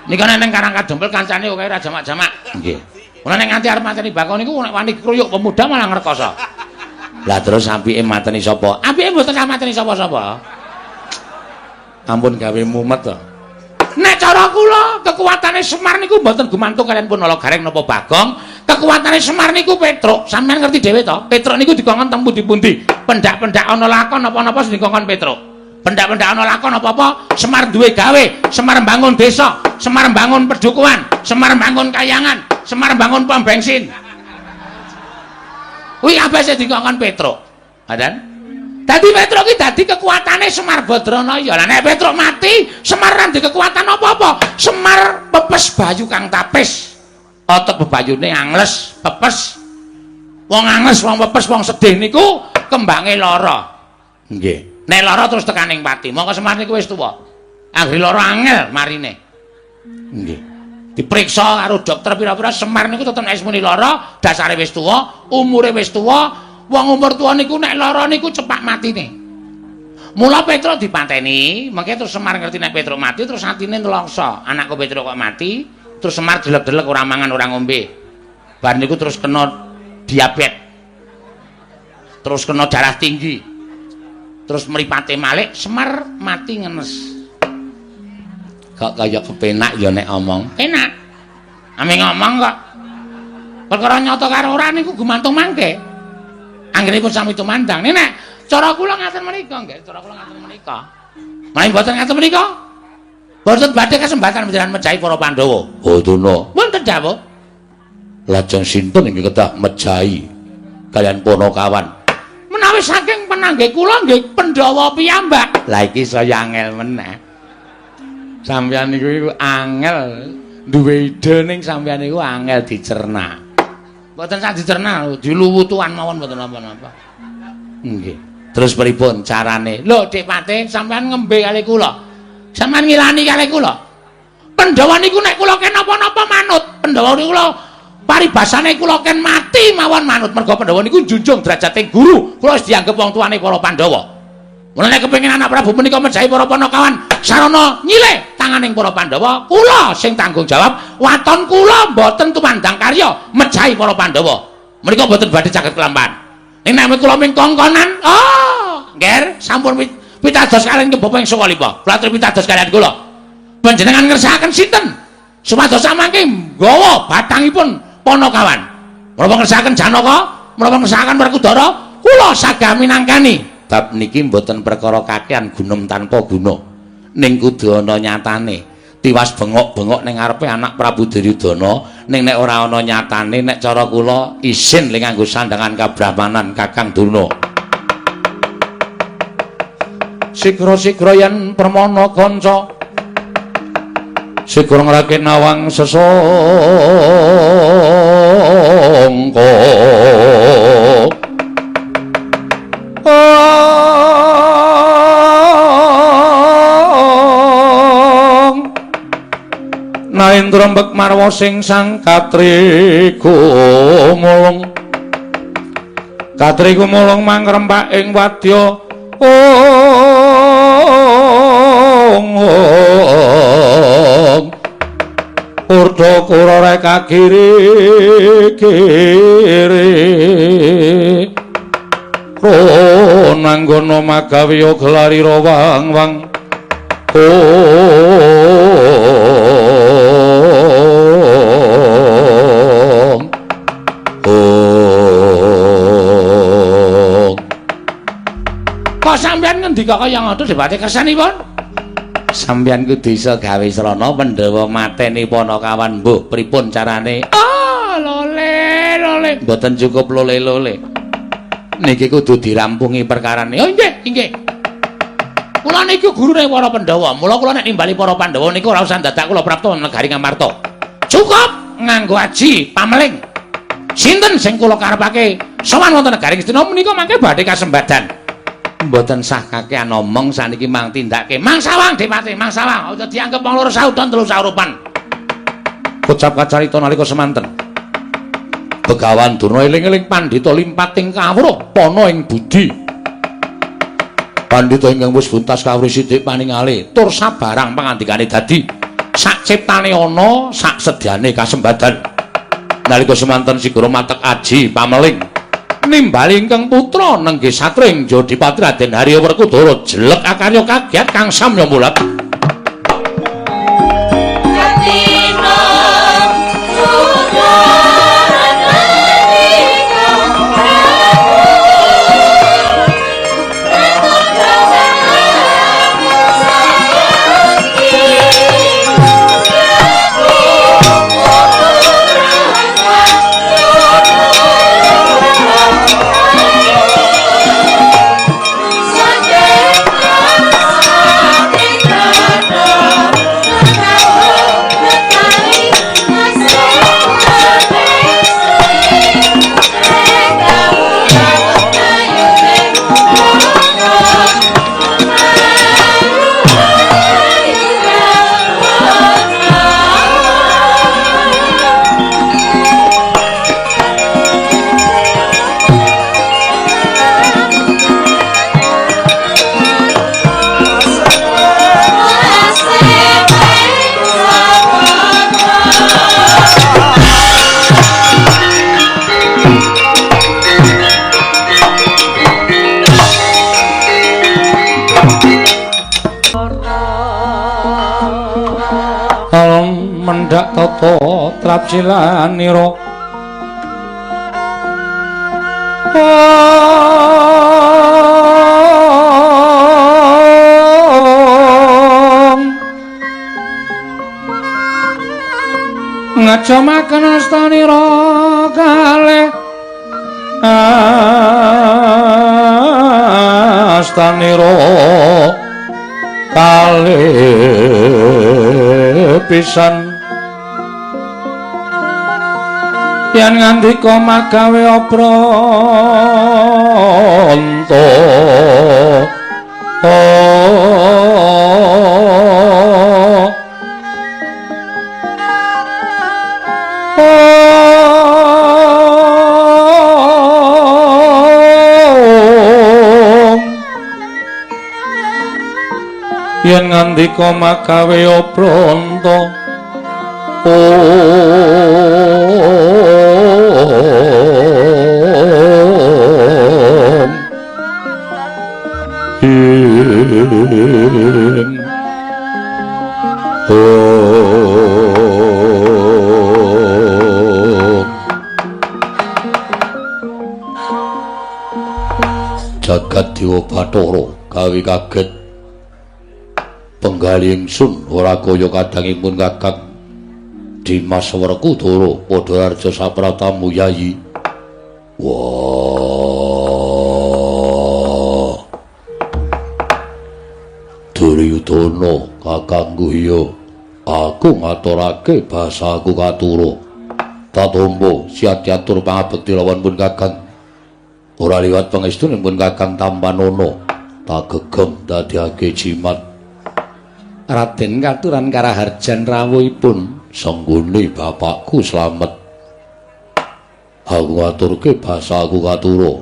Niku nek nang Karang Kadempel kancane akeh ra jamak-jamak. Nggih. Ora nek nganti arep mateni Bagong niku nek wani kruyuk pemuda malah ngrekoso. Lah terus apike mateni sapa? Apike mboten mateni sapa-sapa. Ampun gawe mumet to. Nek cara kula kekuatane Semar niku mboten gumantung kalian Punala Gareng napa Bagong. Kekuatane Semar niku Petruk. Sampeyan ngerti dhewe to? Petruk niku dikongkon teng pundi-pundi. Pendak-pendak ana lakon napa-napa sing dikongkon Petruk. Pendak-pendak ana lakon apa-apa, Semar duwe gawe, Semar mbangun desa, Semar mbangun pedukuhan, Semar mbangun kayangan, Semar mbangun pom bensin. Kuwi kabeh sing dikongkon Petruk. Ngoten? Dadi Petruk ki dadi kekuatane Semar Badranaya. Lah nek Petruk mati, Semar ora ndek kekuatan apa-apa. Semar pepes bayu kang tapis. Otot bebayune angles, pepes. Wong angles, wong pepes, wong sedih niku kembange lara. Nggih. Nek lara terus tekaning pati. Mongko Semar niku wis tuwa. Anggere lara angel marine. Nggih. Diperiksa karo dokter pira-pira Semar niku tetep nek muni lara, dasare wis tuwa, umure wis tuwa. Wong umur tuwa niku nek lara niku cepak matine. Mula Petruk dipateni, mengke terus Semar ngerti nek Petruk mati terus atine nelongso. Anakku Petruk kok mati, terus Semar delek-delek ora mangan ora ngombe. Bar niku terus kena diabetes. Terus kena darah tinggi. Terus mripate malik, Semar mati ngenes. Kok kaya kepenak ya nek omong. Penak. Ame ngomong kok. Perkara nyata karo ora niku gumantung mangke. Anggenipun sami tumandang. Nek cara kula ngaten menika nggih, cara kula ngaten menika. Menawi mboten ngaten menika, mboten badhe kesempatan panjenengan mejahi para Pandhawa. Oh, Durna. Wonten dawuh. Lajeng sinten ingkang kedah mejahi kalian Panakawan? Menawi saking penanggih kula nggih Pandhawa piyambak. Lah iki saya angel meneh. Sampeyan niku iku angel duwe ide ning sampeyan niku angel dicerna. Mboten sak dicerna, diluwutuan mawon mboten napa-napa. Nggih. Terus pripun carane? Lho, Dik Pate, sampean ngembe kali kula. Sampean ngilani kali kula. Pandhawa niku nek kula ken napa-napa manut. Pandhawa niku kula paribasane kula ken mati mawon manut. Mergo Pandhawa niku njunjung derajate guru. Kula wis dianggep wong tuane para Pandhawa. Mula nek kepengin anak Prabu menika mejahi para Panakawan, sarana nyilih tanganing para Pandhawa, kula sing tanggung jawab. Waton kula mboten tumandang karya mejahi para Pandhawa. Menika mboten badhe saged kelampahan. Ning nek kula ming kongkonan, oh, Nger, sampun pitados kalian ke Bapak ing Sukalipa. Kula atur pitados kalian kula. Panjenengan ngersakaken sinten supados samangke nggawa batangipun Panakawan. Menapa ngersakaken Janaka, menapa ngersakaken Werkudara, kula sagah minangkani. Bab niki mboten perkara kakean gunem tanpa guna. Ning kudu ana nyatane. Tiwas bengok-bengok ning ngarepe anak Prabu Duryudana, ning nek ora ana nyatane nek cara kula isin le nganggo sandangan kabrahmanan Kakang Durna. Sigra-sigra yen permana kanca sigra ngrakit nawang sesangka. Mahendra mbek marwa sing sang katri gumulung. Katri gumulung mangrempak ing wadya ong. Urda kura reka kiri kiri. Ronanggono magawiya gelarira wang wang. Ong. Ong. Kok sampeyan ngendika kaya ngoten debate kersanipun? Sampeyan kudu iso gawe srana Pandhawa mateni Panakawan mbuh pripun carane? Ah, lole lole. Mboten cukup lole-lole. Niki kudu dirampungi perkarane. Oh nggih, nggih. Kula niku gurune para Pandhawa. Mula kula nek nimbali para Pandhawa niku ora usah dadak kula prapta negari Ngamarta. Cukup nganggo aji pameling. Sinten sing kula karepake sowan wonten negari Ngastina menika mangke badhe kasembadan. Mboten sah kakean omong saniki mang tindake. Mang sawang Depati, mang sawang. Aja dianggep wong loro saudan telu saurupan. Kocap kacarita nalika semanten. Begawan Durna eling-eling pandhita limpating kawruh pana ing budi. Pandhita ingkang wis buntas kawruh sithik paningale tur sabarang pangandikane dadi sak ciptane ana sak sedyane kasembadan. Nalika semanten sigara matek aji pameling nimbali ingkang putra nenggih satring Jodipati Raden Harya Werkudara jelek akarya kagiat kang samya mulat. Mendhak tata trapsilanira ngajomaken astanira kalih astanira kalih pisan yen ngandika magawe obranta yen ngandika magawe obranta om him om. Jagat Dewa Bathara gawe kaget penggalih ingsun ora kaya kadangipun Kakang Dimas Werkudara padha arja sapratamu Yayi. Wah. Duryudana kakangku iya, aku ngaturake basaku katura. Tatompa siat-catur pangabekti lawan pun Kakang. Ora liwat pangestunipun Kakang tampanana, tak gegem dadiake jimat. Raden katuran karaharjan rawuhipun. Sanggone bapakku slamet. Aku ngaturke basa aku katura.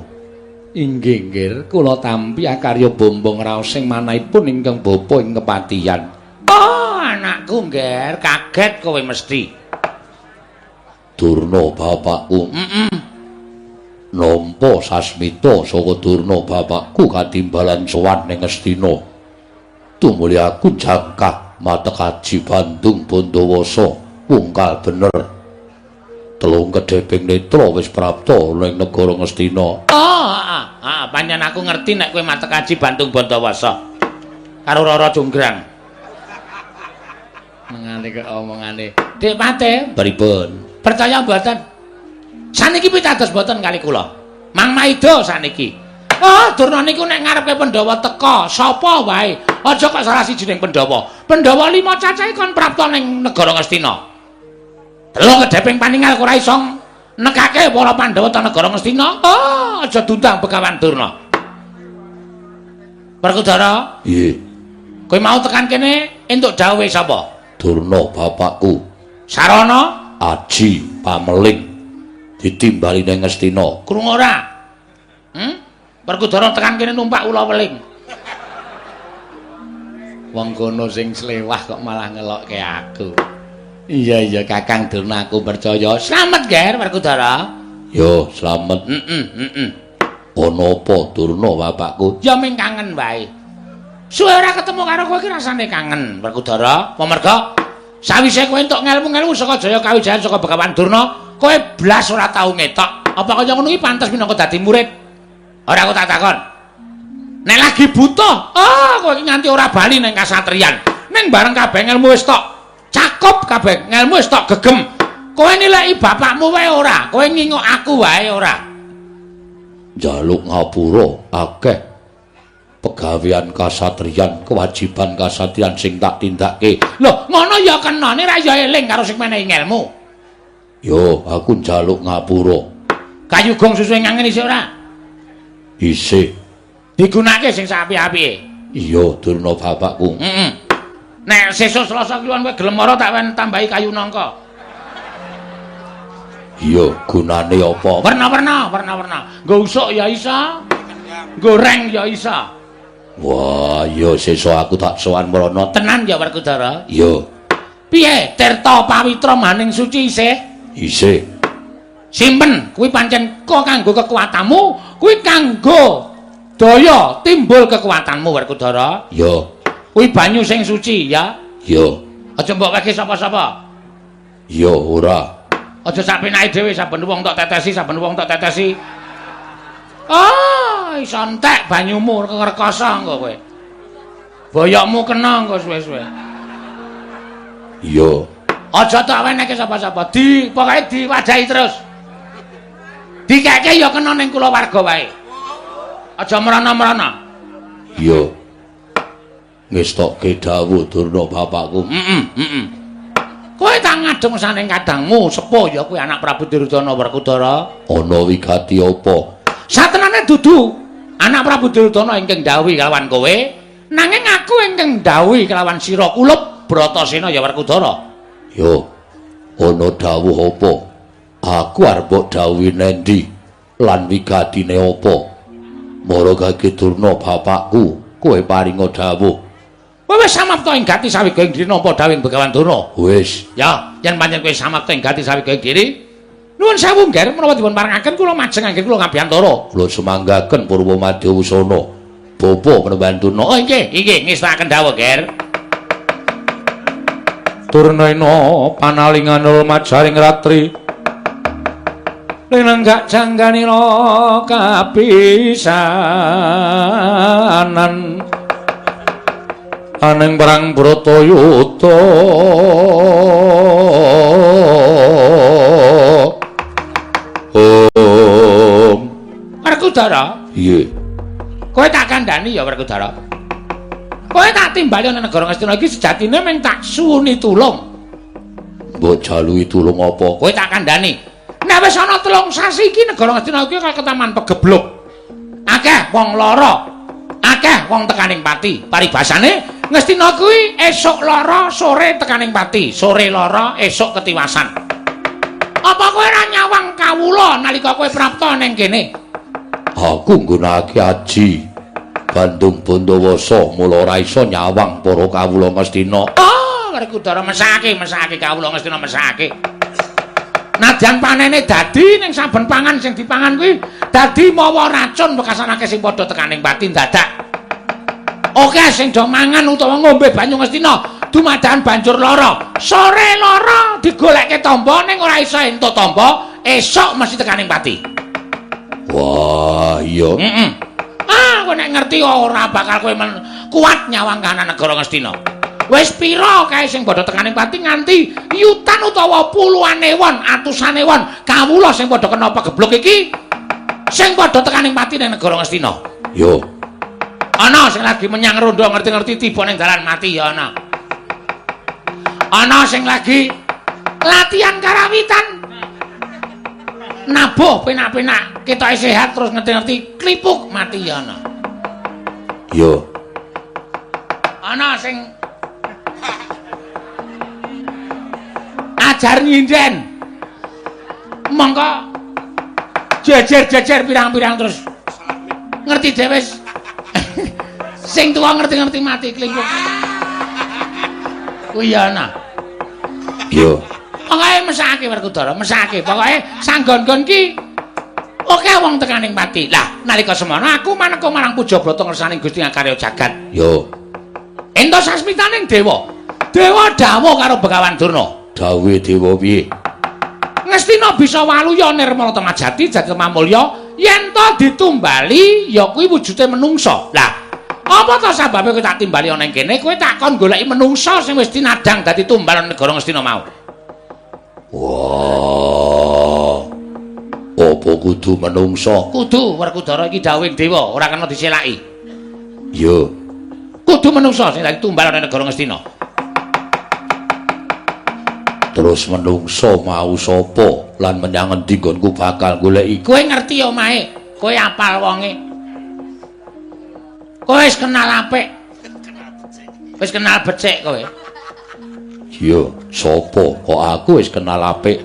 Inggih nggir, kula tampi akarya bombong raos sing manahipun ingkang bapa ing kepatihan. Oh, anakku nggir, kaget kowe mesti. Durna bapakku. Nampa sasmita saka Durna bapakku katimbalan sowan ning Ngastina. Tumuli aku jangkah matekaji Bandung Bondowasa wungkal bener. Telung kedheping netra wis prapta ning negara Ngastina. Oh, heeh, pancen aku ngerti nek kowe matekaji Bandung Bondowasa karo Rara Jonggrang. Mengane kok omongane. Dik Pate, pripun? Percaya mboten? Saniki pitados mboten kali kula. Mang Maida saniki. Oh, Durna niku nek ngarepe Pandhawa teka, sapa wae? Aja kok salah sijining Pandhawa. Pandhawa 5 cacahe kon prapta ning negara Ngastina. Telung kedheping paningal ora iso nekake para Pandhawa ta negara Ngastina. Oh, aja diundang Begawan Durna. Werkudara? Nggih. Kowe mau tekan kene entuk dawuhe sapa? Durna bapakku. Sarana aji pameling ditimbali ning Ngastina. Krungu ora? Werkudara tekan kene numpak ula weling. Wong kono sing slewah kok malah ngelokke aku. Iya iya Kakang Durna aku percaya. Slamet Ger Werkudara. Yo slamet. Ana apa Durna bapakku? Ya ming kangen wae. Suwe ora ketemu karo kowe iki rasane kangen Werkudara. Amarga sawise kowe entuk ngelmu-ngelmu saka Jaya Kawijayan saka Begawan Durna, kowe blas ora tau ngetok. Apa kaya ngono iki pantes minangka dadi murid? Ora aku tak takon. Nek lagi butuh, oh kowe iki nganti ora bali ning kasatriyan. Ning bareng kabeh ngelmu wis tok cakup kabeh, ngelmu wis tok gegem. Kowe nilai bapakmu wae ora, kowe ngingok aku wae ora. Njaluk ngapura akeh pegawean kasatriyan, kewajiban kasatriyan sing tak tindake. Lho, ngono ya kenane ra ya eling karo sing menehi ngelmu. Yo, aku njaluk ngapura. Kayu gong susuhe ngangen isih ora? Isih. Digunakake sing sapi-apike. Iya, Durna bapakku. Nek sesuk Selasa kliwon kowe gelem ora tak wen tambahi kayu nangka. Iya, gunane apa? Werna-werna, werna-werna. Nggo usuk ya isa. Goreng ya isa. Wah, iya sesuk aku tak sowan mrono. Tenan ya Werkudara? Iya. Piye? Tirta pawitra maning suci isih? Isih. Simpen, kuwi pancen kok kanggo kekuatanmu, kuwi kanggo daya timbul kekuatanmu Werkudara. Iya. Kuwi banyu sing suci ya. Iya. Aja mbok weke sapa-sapa. Iya, ora. Aja sak penake dhewe saben wong tok tetesi, saben wong tok tetesi. Ah, iso entek banyumu ngrekoso engko kowe. Boyokmu kena engko suwe-suwe. Iya. Aja tok weneke sapa-sapa, di pokoke diwadahi terus. Dikeke ya kena ning kulawarga wae. Aja mrana-mrana. Iya. Ngestokke dawuh Durna bapakku. Kowe tak ngadeg saning kadangmu sepuh ya kuwi anak Prabu Duryudana Werkudara. Ana wigati apa? Satenane dudu anak Prabu Duryudana ingkang dhawuhi kelawan kowe, nanging aku ingkang dhawuhi kelawan sira kulup Bratasena ya Werkudara. Yo, ana dawuh apa? Aku arep mbok dhawuhi nendi lan wigatine apa? Mara gage Durna bapakku, kowe paringa dawuh. Kowe wis samapta ing gati sawiga ing diri nampa dawuhing Begawan Durna? Wis. Ya, yen pancen kowe samapta ing gati sawiga ing diri, nuwun sewu ngger menawa dipun parengaken kula majeng anggen kula ngabiyantara. Kula sumanggaken Purwa Madya Wusana. Bapa Panembahan Durna. Oh inggih, inggih ngestakaken dawuh, Ger. Turnaina panalinganul majaring ratri. Lenenggak jangganira kapisanan. Aneng perang Bratayuda. Om. Werkudara? Iya. Kowe tak kandhani ya Werkudara. Kowe tak timbali nang negara Ngastina iki sejatine mung tak suwuni tulung. Mbok jaluki tulung apa? Kowe tak kandhani. Nek wis ana 3 sasi iki negara Ngastina iki kaya ketaman pegebluk. Akeh wong lara. Akeh wong tekaning pati. Paribasane Ngastina kuwi esuk lara sore tekaning pati, sore lara esuk ketiwasan. Apa kowe ora nyawang kawula nalika kowe prapta ning kene? Aku nggunakake aji Bandung Bondowasa mula ora iso nyawang para kawula Ngastina. Oh, Werkudara mesake, mesake kawula Ngastina mesake. Nadyan panene dadi ning saben pangan sing dipangan kuwi dadi mawa racun wekasanake sing padha tekaning pati dadak. Oke sing do mangan utawa ngombe banyu Ngastina dumadakan banjur lara. Sore lara digolekke tamba ning ora iso entuk tamba, esuk mesti tekaning pati. Wah, iya. Heeh. Ah, kowe nek ngerti ora bakal kowe kuat nyawang kahanan negara Ngastina. Wis pira kae sing padha tekaning pati nganti yutan utawa puluhan ewon, atusan ewon kawula sing padha kena pagebluk iki sing padha tekaning pati ning negara Ngastina. Yo. Ana sing lagi menyang rondo ngerti-ngerti tiba ning dalan mati ya ana. Ana sing lagi latihan karawitan. Nabuh penak-penak, ketoke sehat terus ngerti-ngerti klipuk mati ya ana. Yo. Ana sing ajar nyinden. Mongko jejer-jejer pirang-pirang terus ngerti dhewe. Sing tuwa ngerti-ngerti mati klimpuk. Kuwi ya ana. Yo. Pokoke mesake Werkudara, mesake. Pokoke sanggon-gon ki oke wong tekaning pati. Lah, nalika semono aku maneka marang Pujabrata ngersaning Gusti Ngakarya jagat. Yo. Entuk sasmitaning dewa. Dewa dawuh karo Begawan Durna. Dawuhe dewa piye? Ngastina bisa waluya nirmala temajati jati mamulya yen to ditumbali ya kuwi wujude menungsa. Lah, apa to sababe kowe tak timbali ana ing kene? Kowe tak kon goleki menungsa sing wis tinadhang dadi tumbal ana negara Ngastina mau. Wah. Apa kudu menungsa? Kudu Werkudara iki dawuhing dewa, ora kena diselaki. Yo. Kudu menungsa sing dadi tumbal ana negara Ngastina. Terus menungsa mau sapa lan menyang endi nggonku bakal goleki? Kowe ngerti omahe, kowe apal wonge. Kowe wis kenal apik. Wis kenal becik kowe. Iya, sapa? Kok aku wis kenal apik?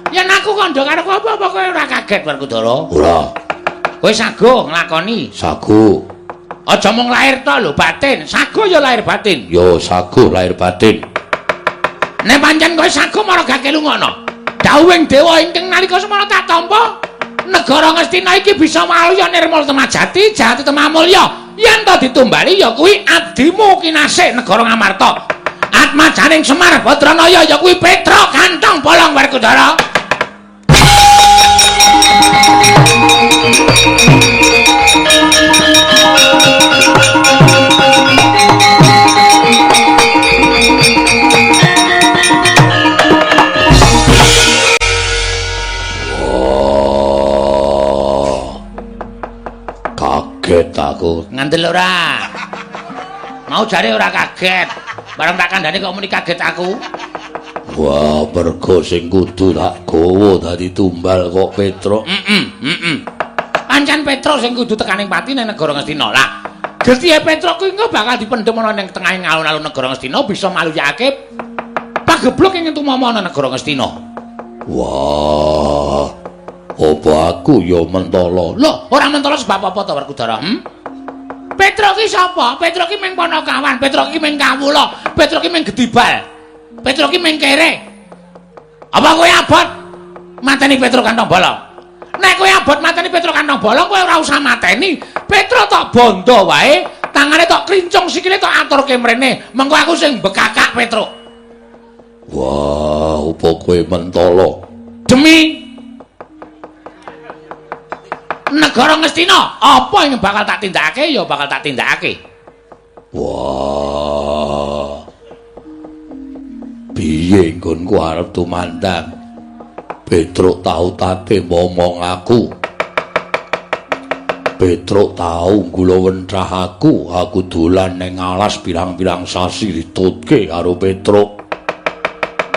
Yen aku kandha karo kowe apa kowe ora kaget Werkudara? Ora. Kowe sago nglakoni. Sago. Aja mung lahir tok lho, batin. Sago ya lahir batin. Ya sago lahir batin. Nek pancen kowe sago mara gake lungono. Dawuhing dewa ingkang nalika semana tak tampa, negara Ngastina iki bisa waluya nirmala temajati, jati temamulya. Yen to ditumbali ya kuwi abdimu kinasih negara Ngamarta. Atmajaning Semar Badranaya ya kuwi Petruk Kantong Bolong Werkudara. Kaget aku. Ngandel ora? Mau jare ora kaget. Bareng tak kandhane kok muni kaget aku. Wah, mergo sing kudu tak gawa dadi tumbal kok Petruk. Pancen Petruk sing kudu tekaning pati ning negara Ngastina. Lah, getihe Petruk kuwi engko bakal dipendhem ana ning tengahing alun-alun negara Ngastina bisa maluyake pagebluk ing tumama ana negara Ngastina. Wah. Apa aku ya mentala? Lho, ora mentala sebab apa to Werkudara? Petruk ki sapa? Petruk ki mung panakawan, Petruk ki mung kawula, Petruk ki mung gedibal. Petruk ki mung kere. Apa kowe abot mateni Petruk Kantong Bolong? Nek kowe abot mateni Petruk Kantong Bolong, kowe ora usah mateni. Petruk tok bondo wae, tangane tok klincung, sikile tok aturke mrene. Mengko aku sing bekakak Petruk. Wah, apa kowe mentala? Demi negara Ngastina, apa yang bakal tak tindakake ya bakal tak tindakake. Wah. Piye nggonku arep tumandang? Petruk tau tate momong aku. Petruk tau nggulawenthah aku, aku dolan ning alas pirang-pirang sasi ditutke karo Petruk.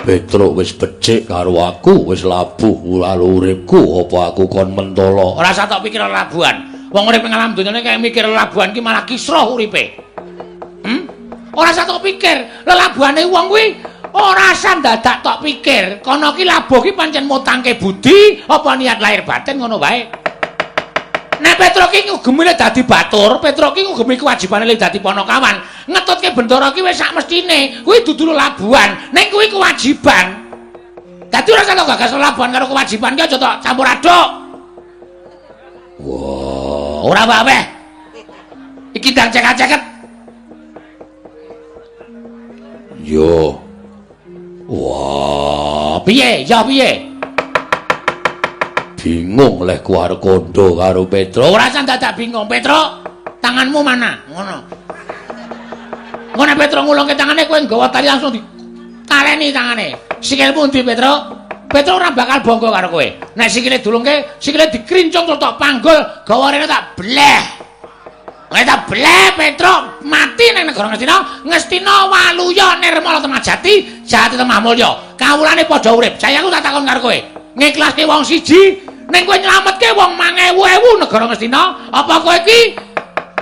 Petruk wis becik karo aku, wis labuh karo uripku, apa aku kon mentala? Ora usah tok pikir labuhan. Wong urip ing alam donyane kaya mikir labuhan ki malah kisruh uripe. Ora usah tok pikir, lelabuhane wong kuwi ora usah dadak tok pikir. Kono ki labuh ki pancen mutangke budi apa niat lahir batin ngono wae. Nek Petruk ki ngugemine dadi batur, Petruk ki ngugemi kewajibane le dadi panakawan. Ngetutke bendara ki wis sak mestine, kuwi dudu lelabuhan, ning kuwi kewajiban. Dadi ora usah tok gagas lelabuhan karo kewajiban ki aja tok campur aduk. Wah, ora wae. Iki ndang cekak-ceket. Yo. Wah, piye? Ya piye? Bingung leh ku arep kandha karo Petruk. Ora usah dadak bingung, Petruk. Tanganmu mana? Ngono. Ngono Petruk ngulungke tangane kowe nggawa tali langsung ditaleni tangane. Sikilmu ndi, Petruk? Petruk ora bakal bangga karo kowe. Nek sikile dulungke, sikile dikrincung terus tok panggul, gawa rene tak bleh. Kowe tak bleh Petruk mati ning negara Ngastina, Ngastina Waluya Nirmala Temajati, Jati Temah Mulya. Kawulane padha urip. Sayaku tak takon karo kowe. Ngiklaske wong siji ning kowe nyelametke wong 1000 negara Ngastina, apa kowe iki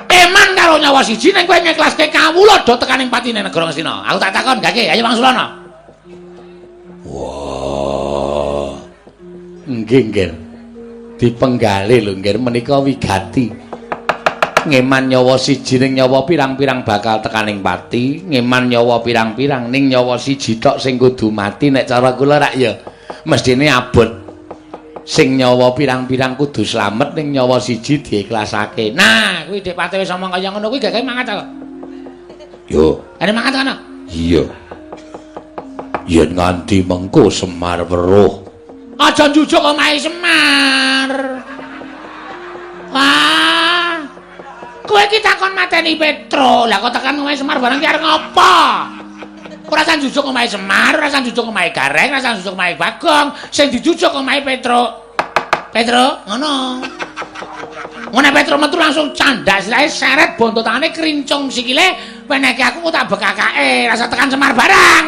eman karo nyawa siji ning kowe ngiklaske kawula do tekaning patine negara Ngastina? Aku tak takon gake, ayo wangsulana. Wah. Nggih, nggih. Dipenggale lho, nggih menika wigati. Ngeman nyawa siji ning nyawa pirang-pirang bakal tekaning pati, ngeman nyawa pirang-pirang ning nyawa siji tok sing kudu mati. Nek cara kula rak ya mestine abot. Sing nyawa pirang-pirang kudu slamet ning nyawa siji diikhlasake. Nah, kuwi Dik Pate wis omong kaya ngono kuwi gak mangat to. Yo, arep mangat kono. Iya. Yen nganti mengko Semar weruh. Aja njujuk omahe Semar. Wah. Kowe iki takon mateni Petruk, lah kok tekan omahe Semar barang ki arep ngopo? Ora usah njujuk omahe Semar, ora usah njujuk omahe Gareng, ora usah njujuk omahe Bagong, sing dijujuk omahe Petruk. Petruk, ngono. Ngono Petruk metu langsung candak sirahe seret bonto tangane krincung sikile, weneke aku tak bekakake, rasa tekan Semar barang.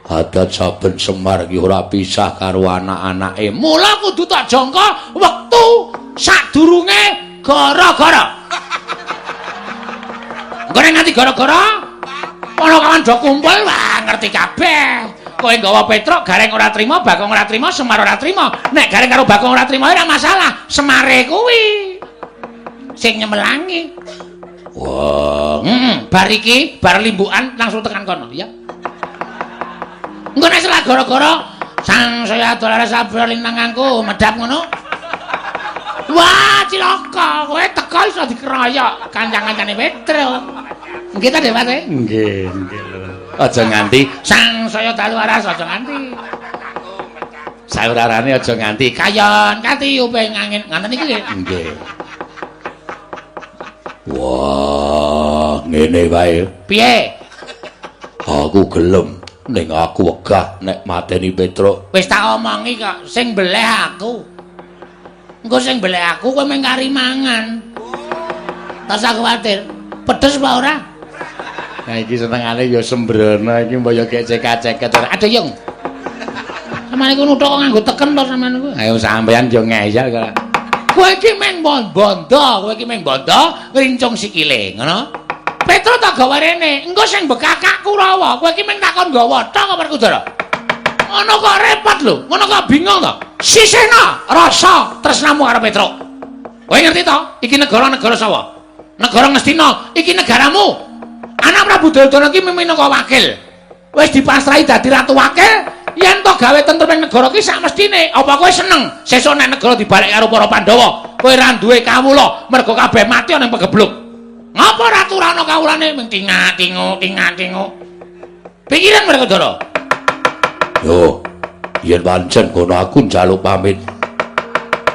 Adat saben Semar ki ora pisah karo anak-anake. Mula kudu tak jangka wektu sadurunge gara-gara. Engko nek nganti gara-gara ana kawan do kumpul, wah ngerti kabeh. Kowe nggawa Petruk, Gareng ora trima, Bagong ora trima, Semar ora trima. Nek Gareng karo Bagong ora trima ora masalah, Semare kuwi sing nyemelangi. Wah, bar iki bar limbukan langsung tekan kono, ya. Engko nek salah gara-gara sang saya dolar sabar lintangangku medhap ngono. Wah, cilaka, kowe teko iso dikeroyok kancang-kancane Petruk. Nggih ta, Dik Pate? Nggih, nggih lho. Aja nganti sang saya dalu aras aja nganti. Saurarane aja nganti kayon kati uping angin. Ngoten iki nggih. Nggih. Wah, ngene wae. Piye? Aku gelem ning aku wegah nek mateni Petruk. Wis tak omongi kok, sing mbeleh aku. Engko sing mbeleh aku kowe mung kari mangan. Tak usah kuwatir. Pedes apa ora? Nah iki senengane ya sembrono iki mbok ya gek cekak-ceket ora. Aduh yung. Sampeyan iku nuthuk kok nganggo teken to sampeyan iku. Ayo sampeyan yo ngeyel kok. Kowe iki mung bondo, kowe iki mung bondo ngrincung sikile, ngono. Petruk tak gawa rene, engko sing bekakak Kurawa, kowe iki mung takon gawa tok apa Werkudara. Ngono kok repot lho, ngono kok bingung to. Sisihna rasa tresnamu karo Petruk. Kowe ngerti to? Iki negara-negara sapa? Negara Ngastina, iki negaramu. Anak Prabu Duryudana iki minangka wakil. Wis dipasrahi dadi ratu wakil, yen to gawe tentrem ing negara iki sak mestine. Apa kowe seneng sesuk nek negara dibalik karo para Pandhawa, kowe ra duwe kawula, mergo kabeh mati ana ing pegebluk. Ngapa ratu ra ana kawulane mung tingak-tinguk, tingak-tinguk. Pikiran Werkudara. Yo, yen pancen kono aku njaluk pamit.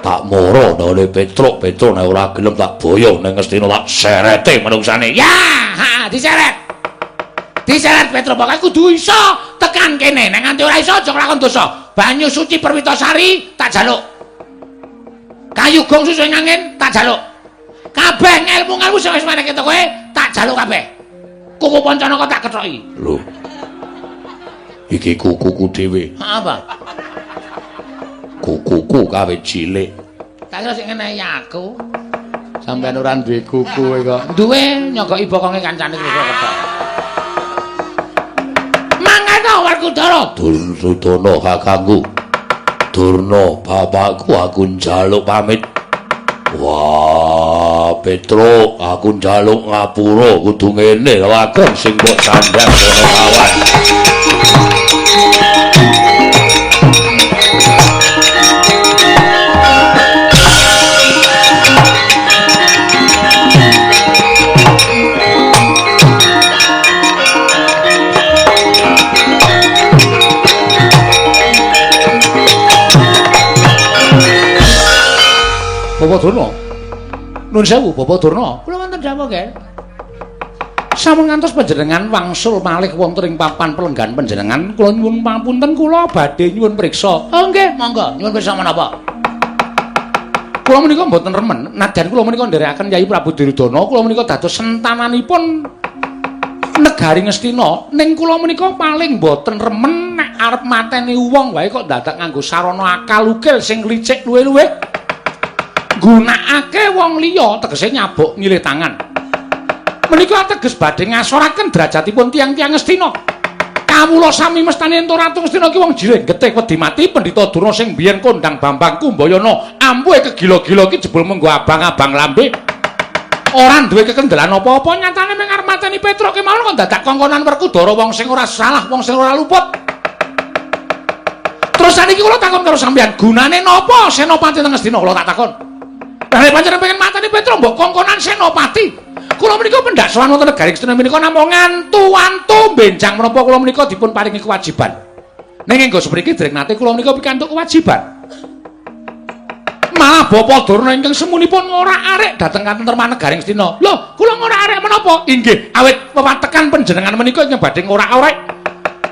Tak moro nang Petruk, Petruk nek ora gelem tak boyong ning Ngastina tak serete menungsane. Ya, ha, diseret. Diseret Petruk pokoke kudu iso tekan kene. Nek nganti ora iso aja nglakon dosa. Banyu suci Perwitasari tak jaluk. Kayu gong susu ing angin tak jaluk. Kabeh ngelmu-ngelmu sing wis meneh kowe tak jaluk kabeh. Kuku Pancanaka tak kethoki. Lho. Iki kukuku dhewe. Apa? Kukuku kawit cilik. Tak kira sing ngenehi aku. Sampeyan ora duwe kuku kok. Duwe nyogoki bokonge kancane terus kethok. Mangkana Werkudara. Dursudana kakangku. Durna bapakku aku njaluk pamit. Wah, Petruk, aku njaluk ngapura kudu ngene lakon sing mbok sandhang kono kawan. Bapak Durna. Nun sewu Bapak Durna. Kula wonten dawuh, Ger. Sampun ngantos panjenengan wangsul malih wonten ing papan pelenggan panjenengan, kula nyuwun pangapunten kula badhe nyuwun priksa. Oh nggih, monggo. Nyuwun priksa menapa? Kula menika mboten remen, nadyan kula menika nderekaken Yayi Prabu Duryudana, kula menika dados sentananipun negari Ngastina, ning kula menika paling mboten remen nek arep mateni wong wae kok dadak nganggo sarana akal ukil sing licik luwe-luwe. Gunakake wong liya tegese nyabuk nyilih tangan. Menika ateges badhe ngasoraken derajatipun tiyang-tiyang Ngastina. Kawula sami mestani ento ratu Ngastina ki wong jirih getih wedi mati Pendhita Durna sing biyen kondang Bambang Kumbayana ampuhe kegila-gila ki jebul menggo abang-abang lambe. Ora duwe kekendelan apa-apa nyatane mung arep mateni Petruk kemawon kok dadak kongkonan Werkudara wong sing ora salah, wong sing ora luput. Terus saniki kula takon karo sampeyan, gunane napa Senopati teng Ngastina? Kula tak takon. Lah panjenengan pengen mateni Petruk mbok kongkonan Senopati. Kula menika pendak sowan wonten negari Ngastina menika namung ngantu-antu benjang menapa kula menika dipun paringi kewajiban. Ning enggo sepriki dereng nate kula menika pikantuk kewajiban. Malah Bapak Durna ingkang semunipun ngorak-arik dhateng katentreman negari Ngastina. Lho, kula ngorak-arik menapa? Inggih, awit wewatekan panjenengan menika ingkang badhe ngorak-arik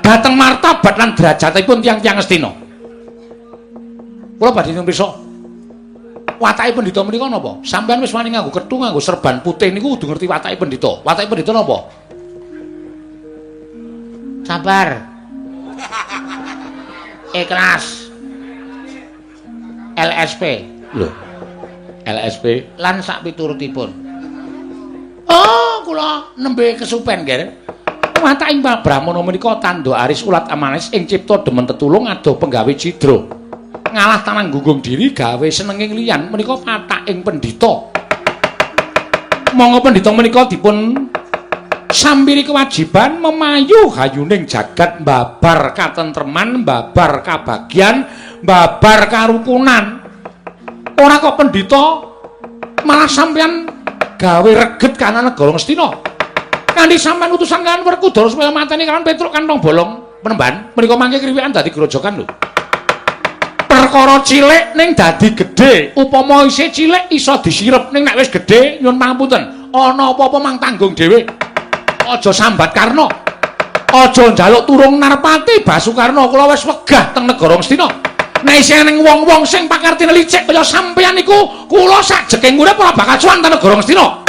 dhateng martabat lan derajatipun tiyang-tiyang Ngastina. Kula badhe nyuwun pirsa. Watake pendhita menika napa? Sampeyan wis wani nganggo kethu, nganggo serban putih niku kudu ngerti watake pendhita. Watake pendhita napa? Sabar. Ikhlas. LSP. Lho. LSP lan sak piturutipun. Oh, kula nembe kesupen, Ger. Wataking Brahmana menika tandha aris ulat amanis ing cipta demen tetulung adoh penggawe cidra. Ngalah tanang gunggung diri gawe senenging liyan menika pataking pendhita. Monggo pendhita menika dipun sampiri kewajiban memayu hayuning jagat mbabar katentreman, mbabar kabagyan, mbabar karukunan. Ora kok pendhita malah sampeyan gawe reget kanan negara Ngastina. Kanthi sampeyan utusan kan Werkudara supaya mateni kawan Petruk kantong bolong penemban menika mangke kriwikan dadi grojogan lho. Perkara cilik ning dadi gedhe, upama isih cilik iso disirep, ning nek wis gedhe nyuwun pangapunten, ana apa-apa mang tanggung dhewe. Aja sambat Karna. Aja njaluk turung Narpati Basukarna, kula wis wegah teng negara Ngastina. Nek isih ning wong-wong sing pakartine licik kaya sampeyan niku, kula sajeking urip ora bakal sowan teng negara Ngastina.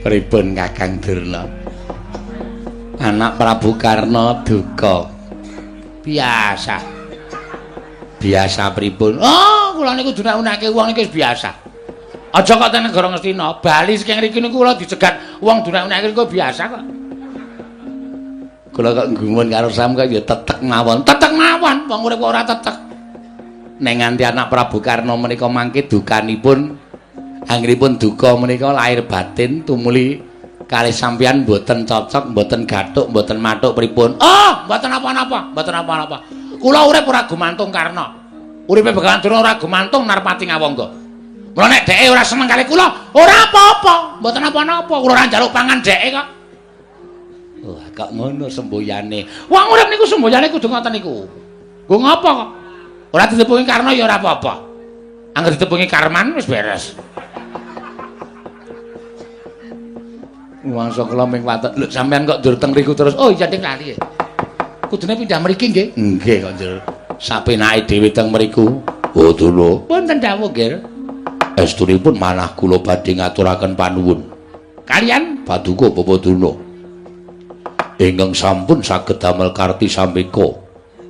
Pripun Kakang Durna? Anak Prabu Karna duka. Biasa. Biasa pripun? Oh, kula niku dunak-unake wong iki wis biasa. Aja kok teng negara Ngastina, bali saking mriki niku kula dicegat wong dunak-unake niku biasa kok. Kula kok gumun karo sam kok ya tetek mawon. Tetek mawon, wong urip kok ora tetek. Nek nganti anak Prabu Karna menika mangke dukanipun anggenipun duka menika lahir batin tumuli kalih sampeyan mboten cocok, mboten gathuk, mboten mathuk pripun? Oh, mboten napa-napa, mboten napa-napa. Kula urip ora gumantung Karna. Uripe Begawan Durna ora gumantung Narpati Ngawangga. Mula nek dheke ora seneng kalih kula, ora apa-apa, mboten napa-napa. Kula ora njaluk pangan dheke kok. Wah, kok ngono semboyane. Wong urip niku semboyane kudu ngoten niku. Nggo ngapa kok? Ora ditepungi Karna ya ora apa-apa. Angger ditepungi Karman wis beres. Mangsa kula ming watek. Lho sampean kok njur teng mriku terus. Oh iya ding lali. Kudune pindah mriki nggih. Nggih kok njur. Sapenake dhewe teng mriku. Oh Durna. Wonten dawuh, Nggih. Estunipun manah kula badhe ngaturaken panuwun. Kalian Paduka Bapak Durna. Ingkang sampun saged damel karti sambeka.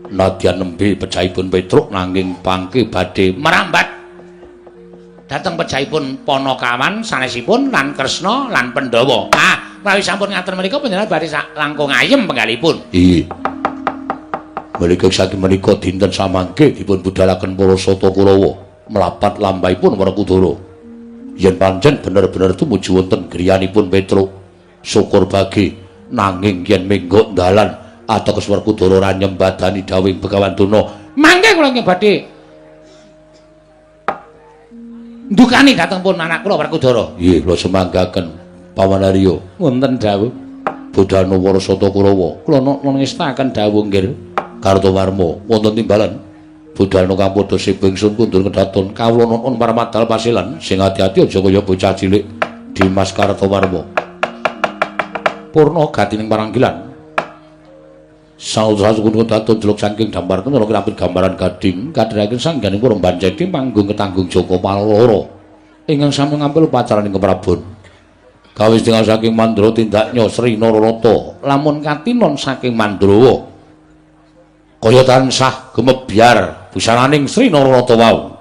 Nadyan nembe pejahipun Petruk nanging pangke badhe merambat dhateng pejahipun Panakawan sanesipun lan Kresna lan Pandhawa. Ah, menawi sampun ngaten menika panjenengan badhe langkung ayem penggalipun. Inggih. Menika saking menika dinten samangke dipun budhalaken para Sata Kurawa mlapat lampahipun Werkudara. Yen pancen bener-bener tumuju wonten griyanipun Petruk, syukur bagi nanging yen menggok dalan ateges Werkudara ora nyembadani dawuhing Begawan Durna, mangke kula nggih badhe ndukani dhateng pun anak kula Werkudara. Nggih, kula semanggaken Paman Arya. Wonten dawuh. Budhalna para Sata Kurawa. Kula ngestaken dawuh nggih. Kartowarma wonten timbalan. Budhalna kang padha sibing sun kundur kedaton kawula nuwun parmadal pasilan sing ati-ati aja kaya bocah cilik Dimas Kartowarma. Purna gatining paranggilan. Saut-saut kundur kedaton jeluk saking damar kena kirapit gambaran gading kadhiraken sangganing para bancedi panggung ketanggung Joko Paloro ingkang sami ngampil upacaraning keprabon. Kawis tinggal saking Mandra tindaknya Sri Nararata lamun katinon saking Mandrawa kaya tansah gemebyar busananing Sri Nararata wau.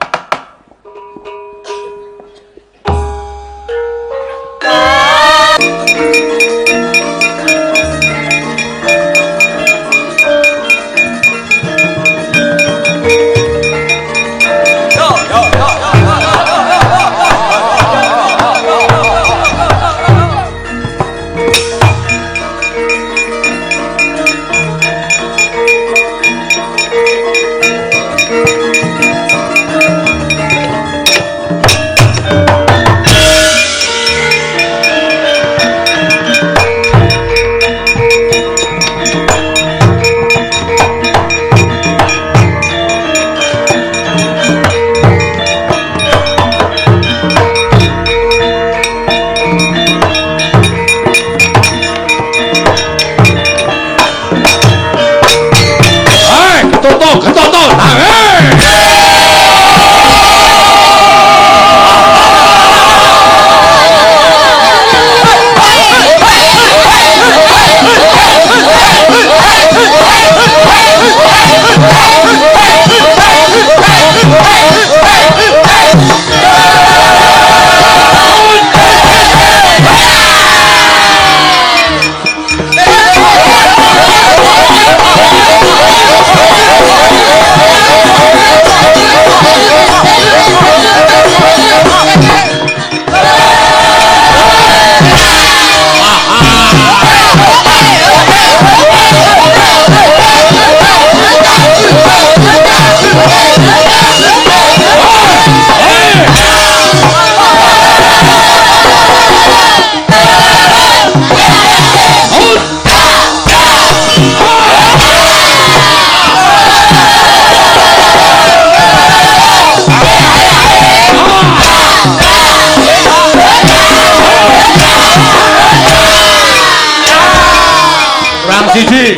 Siji.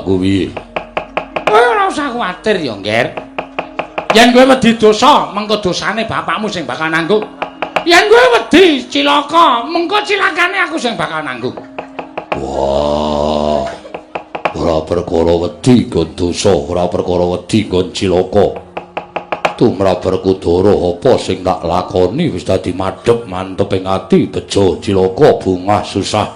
bapakku piye? Kowe ora usah kuwatir ya, Ngger. Yen kowe wedi dosa, mengko dosane bapakmu sing bakal nanggung. Yen kowe wedi cilaka, mengko cilakane aku sing bakal nanggung. Wah. Ora perkara wedi nggon dosa, ora perkara wedi nggon cilaka. Tumrap Werkudara apa sing tak lakoni wis dadi madhep mantep ing ati, bejo cilaka bungah susah.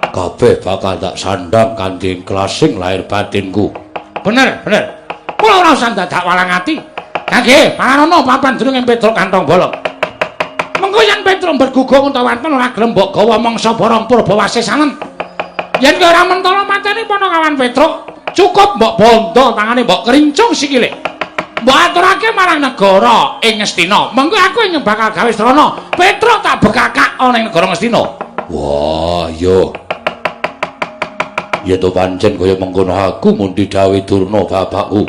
Kabeh bakal tak sandhang kanthi iklasing lahir batinku. Bener, bener. Kula ora usah dadak walang ati. Kangge paranono papan durung Petruk kantong bolong. Mengko yen Petruk bergugung utawa wanten ora gelem mbok gawa mangsa borong purba wasisanen. Yen kowe ora mentala mateni Panakawan Petruk, cukup mbok bondo tangane mbok kerincung sikile. Mbok aturake marang negara ing Ngastina. Mengko aku ing bakal gawe srana. Petruk tak bekakak ana ing negara Ngastina. Wah, iya. Yen to pancen kaya mengkono aku mundi dawuh Durna bapakku.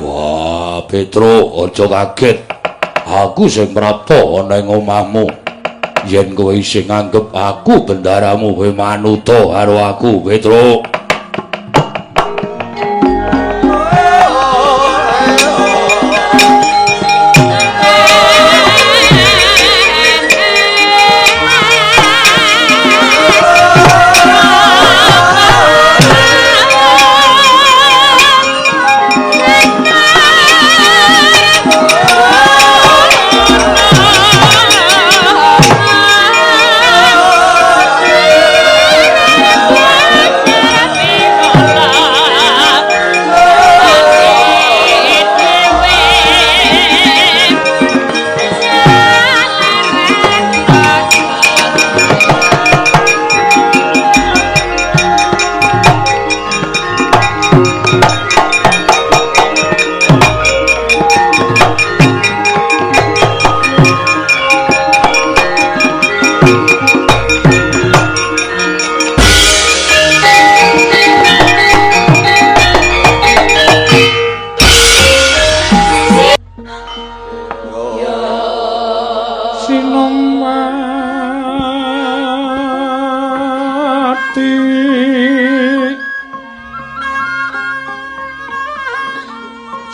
Wah, Petruk, aja kaget. Aku sing prapta ana ing omahmu. Yen kowe isih nganggep aku bendaramu, kowe manuta karo aku, Petruk.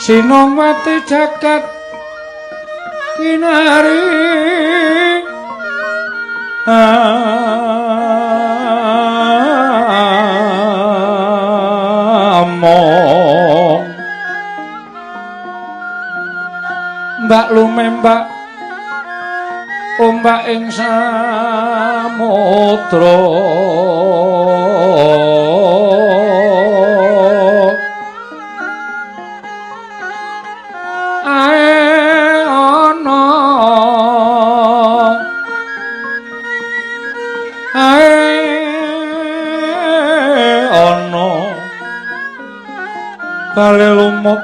Sinongwati jagat kinari among mbak lumembak ombak ing samudra bale lumut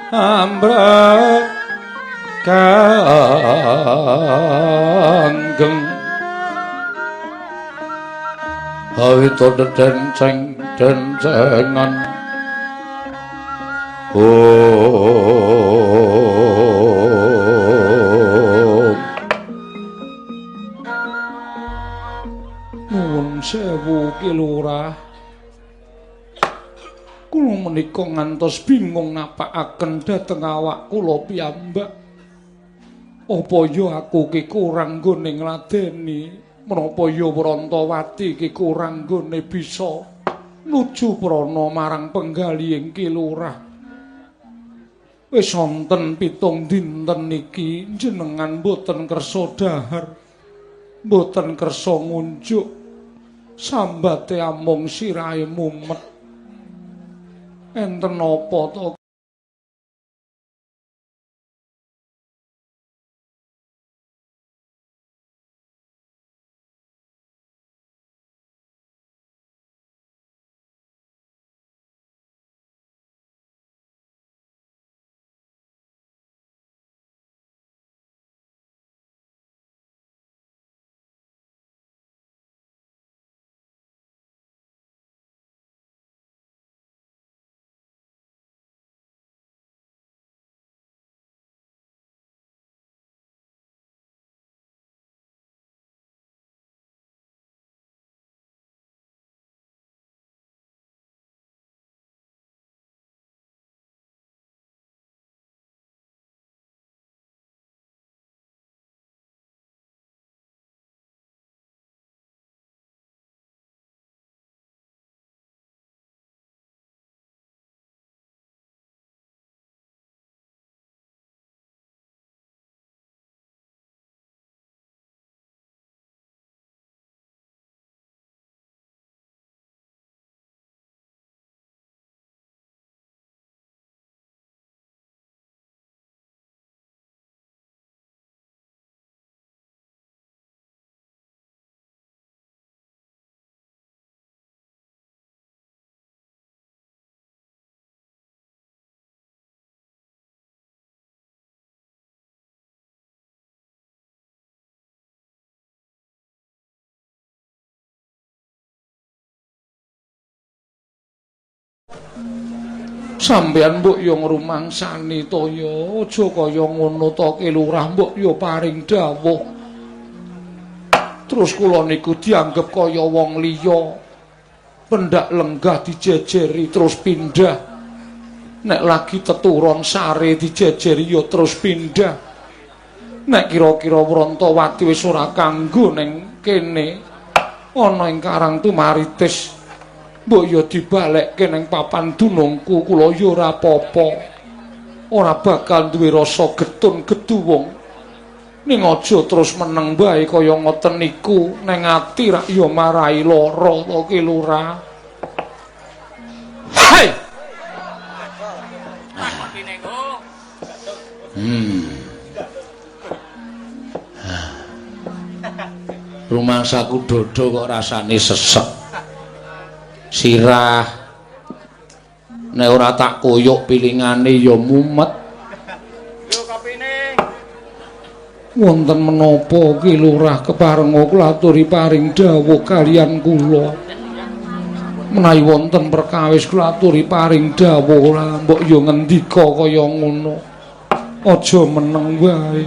ambrek kanggeng awito denceng dencengan om. Nuwun sewu Ki Lurah, kula menika ngantos bingung napakaken dhateng awak kula piyambak. Apa ya aku ki kurang nggone ngladeni, menapa ya Wrantawati ki kurang nggone bisa nuju prana marang penggalihing Ki Lurah. Wis wonten 7 dinten niki jenengan mboten kersa dahar, mboten kersa ngunjuk, sambate amung sirahe mumet. Enten apa to Sampeyan mbok yo ngrumangsani to ya, aja kaya ngono to Ki Lurah, mbok yo paring dawuh. Terus kula niku dianggep kaya wong liya. Pendak lenggah dijejeri terus pindah. Nek lagi teturon sare dijejeri ya terus pindah. Nek kira-kira Wrontowati wis ora kanggo ning kene ana ing Karang Tumaritis, mbok ya dibalekke ning papan dunungku, kula ya ora apa-apa. Ora bakal duwe rasa getun geduwung. Ning aja terus meneng bae kaya ngoten niku, ning ati rak ya marai lara to Ki Lurah. Hei. Rumangsaku dodo kok rasane sesek. Sirah nek ora tak koyok pilingane ya mumet. Yo kopine. Wonten menapa Ki Lurah keparenga kula aturi paring dawuh kaliyan kula. Menawi wonten perkawis kula aturi paring dawuh, lah mbok ya ngendika kaya ngono. Aja meneng wae.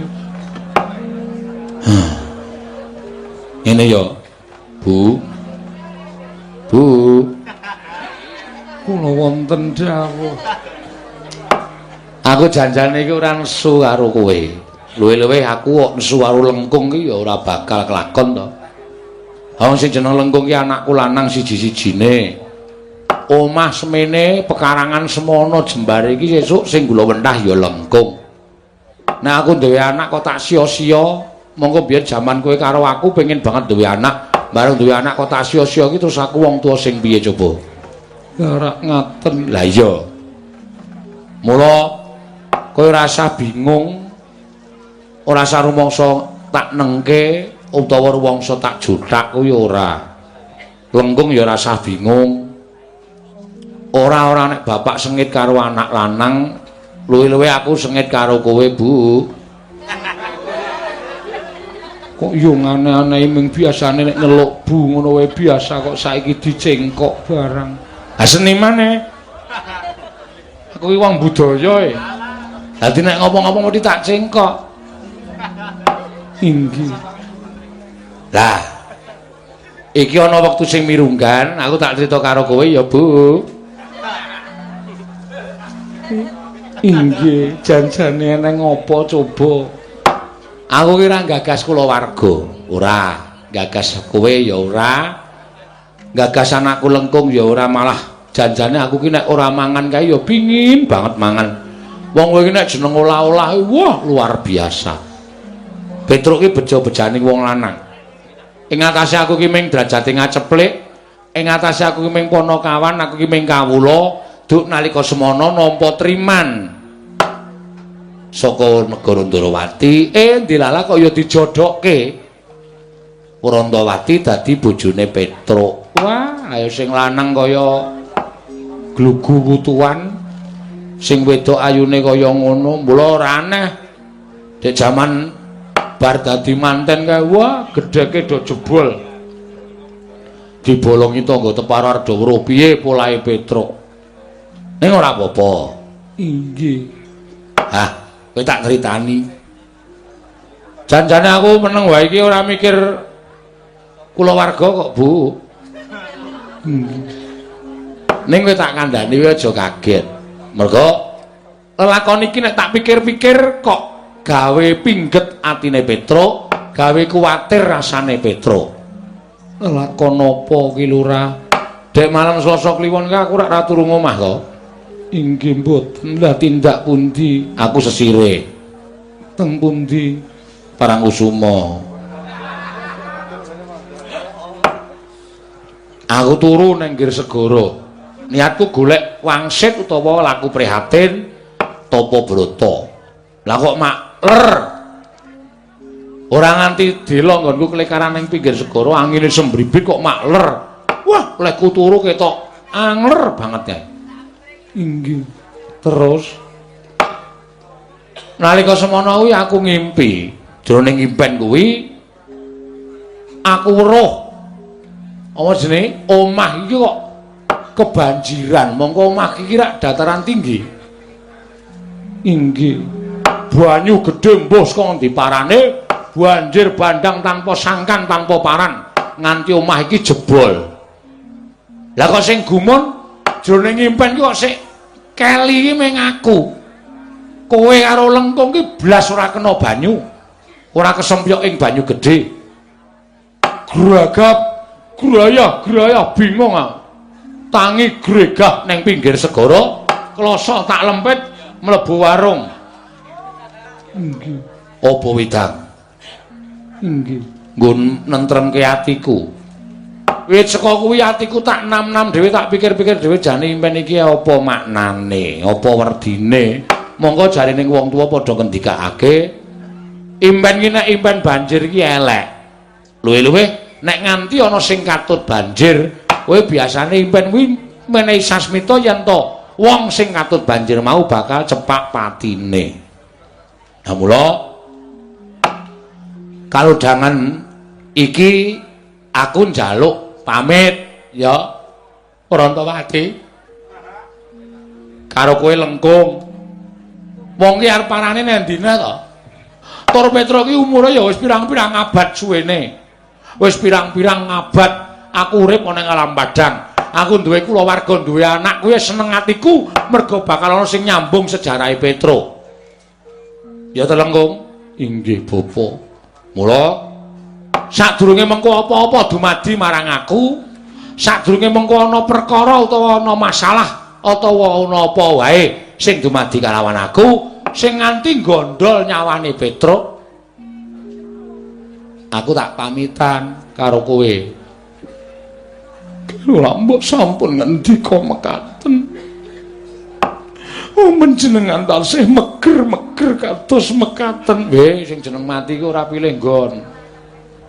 Ngene ya, Bu. Bu. Kula wonten dawuh. Aku janjane iki ora nesu karo kowe. Luwih-luwih aku kok nesu karo Lengkung iki ya ora bakal kelakon to. Wong sing jeneng Lengkung ki anakku lanang siji-sijine. Omah semene pekarangan semono jembare iki sesuk sing gula wentah ya Lengkung. Nek aku duwe anak kok tak sia-sia, monggo biyen jaman kowe karo aku pengen banget duwe anak, bareng duwe anak kok tak sia-sia iki terus aku wong tuwa sing piye coba? Ora ngaten. Lah iya. Mula kowe ora usah bingung, ora usah rumangsa tak nengke utawa rumangsa tak jothak kuwi ora. Lengkung ya ora usah bingung. Ora-ora nek bapak sengit karo anak lanang, luwih-luwih aku sengit karo kowe, Bu. Kok yo aneh-aneh ming biasane nek nyeluk Bu ngono wae biasa kok saiki dicengkok barang. Ha senimane. Aku iki wong budaya e. Dadi nek ngomong-ngomong mesti tak cengkok. Inggih. Lah, iki ana wektu sing mirunggan, aku tak crita karo kowe ya, Bu. Inggih, janjane eneng apa coba? Aku ki ora gagas kulawarga, ora. Gagas kowe ya ora. Gagas anakku Lengkung ya ora, malah janjane aku ki nek ora mangan kae ya pingin banget mangan. Wong kowe ki nek jeneng olah-olah, wah luar biasa. Petruk ki bejo-bejane wong lanang. Ing atase aku ki ming derajate ngaceplik, ing atase aku ki ming panakawan, aku ki ming kawula, duk nalika semono nampa triman saka negara Ndrawati, ndilala kok ya dijodokke. Wrontowati dadi bojone Petruk. Wah, ayo sing lanang kaya glugu wutuan, sing wedok ayune kaya ngono, mula ora aneh. Dek jaman bar dadi manten kae, wah, gedheke do jebol. Dibolongi tangga teparo arep weruh piye polahe Petruk. Ning ora apa-apa. Inggih. Hah, kowe tak critani. Janjane aku meneng wae iki ora mikir kulawarga kok, Bu. Ning kowe tak kandhani kowe aja kaget. Mergo lelakon iki nek tak pikir-pikir kok gawe pingget atine Petruk, gawe kuwatir rasane Petruk. Lelakon apa ki, Lurah? Dek malam Selasa Kliwon ki aku rak ra turu ngomah to. Inggih mboten. Lah tindak pundi? Aku sesire. Teng pundi? Parangkusuma. Aku turu nang nggir segara. Niatku golek wangsit utawa laku prihatin tapa brata. Lah kok makler. Ora nganti dela nggonku klekaran ning pinggir segara angine sembribit kok makler. Wah, lehku turu ketok angler banget ya. Inggih. Terus nalika semono kuwi aku ngimpi. Jroning impen kuwi aku weruh apa jenenge omah iki kok kebanjiran. Mongko omah iki rak dataran tinggi. Inggih. Banyu gedhe mbuh saka ngendi parane, banjir bandang tanpa sangkan tanpa paran nganti omah iki jebol. Lah kok sing gumun jroning impen ki kok sik keli iki mung aku. Kowe karo Lengkung ki blas ora kena banyu. Ora kesempyok ing banyu gedhe. Gragap, grayah-grayah bingung aku. Tangi gregah ning pinggir segara, kloso tak lempit mlebu warung. Inggih. Apa wedang? Inggih. Nggon nentremke atiku. Wit saka kuwi atiku tak nam-nam dhewe, tak pikir-pikir dhewe jane impen iki apa maknane, apa werdine. Monggo jarene wong tuwa padha ngendikake impen iki nek impen banjir iki elek. Luwih-luwih nek nganti ana sing katut banjir, kowe biasane impen kuwi menehi sasmita yen to wong sing katut banjir mau bakal cepak patine. Nah mula kalodhangan iki aku njaluk pamit ya Prantawati karo kowe Lengkung. Wong ki arep parane nang ndine to? Tur Petro ki umure ya wis pirang-pirang abad suwene. Wis pirang-pirang abad aku urip ana ing alam padang. Aku duwe kulawarga, duwe anak, kuwi seneng atiku mergo bakal ana sing nyambung sejarahe Petro. Ya to Lengkung? Inggih Bapak. Mula sadurunge mengko apa-apa dumadi marang aku, sadurunge mengko ana perkara utawa ana masalah utawa ana apa wae sing dumadi kalawan aku, sing nganti gondol nyawane Petruk, aku tak pamitan karo kowe. Kula mbok sampun ngendika mekaten. Oh, menjenengan tansih meger-meger kados mekaten. Weh, sing jeneng mati ku ora pilih nggon.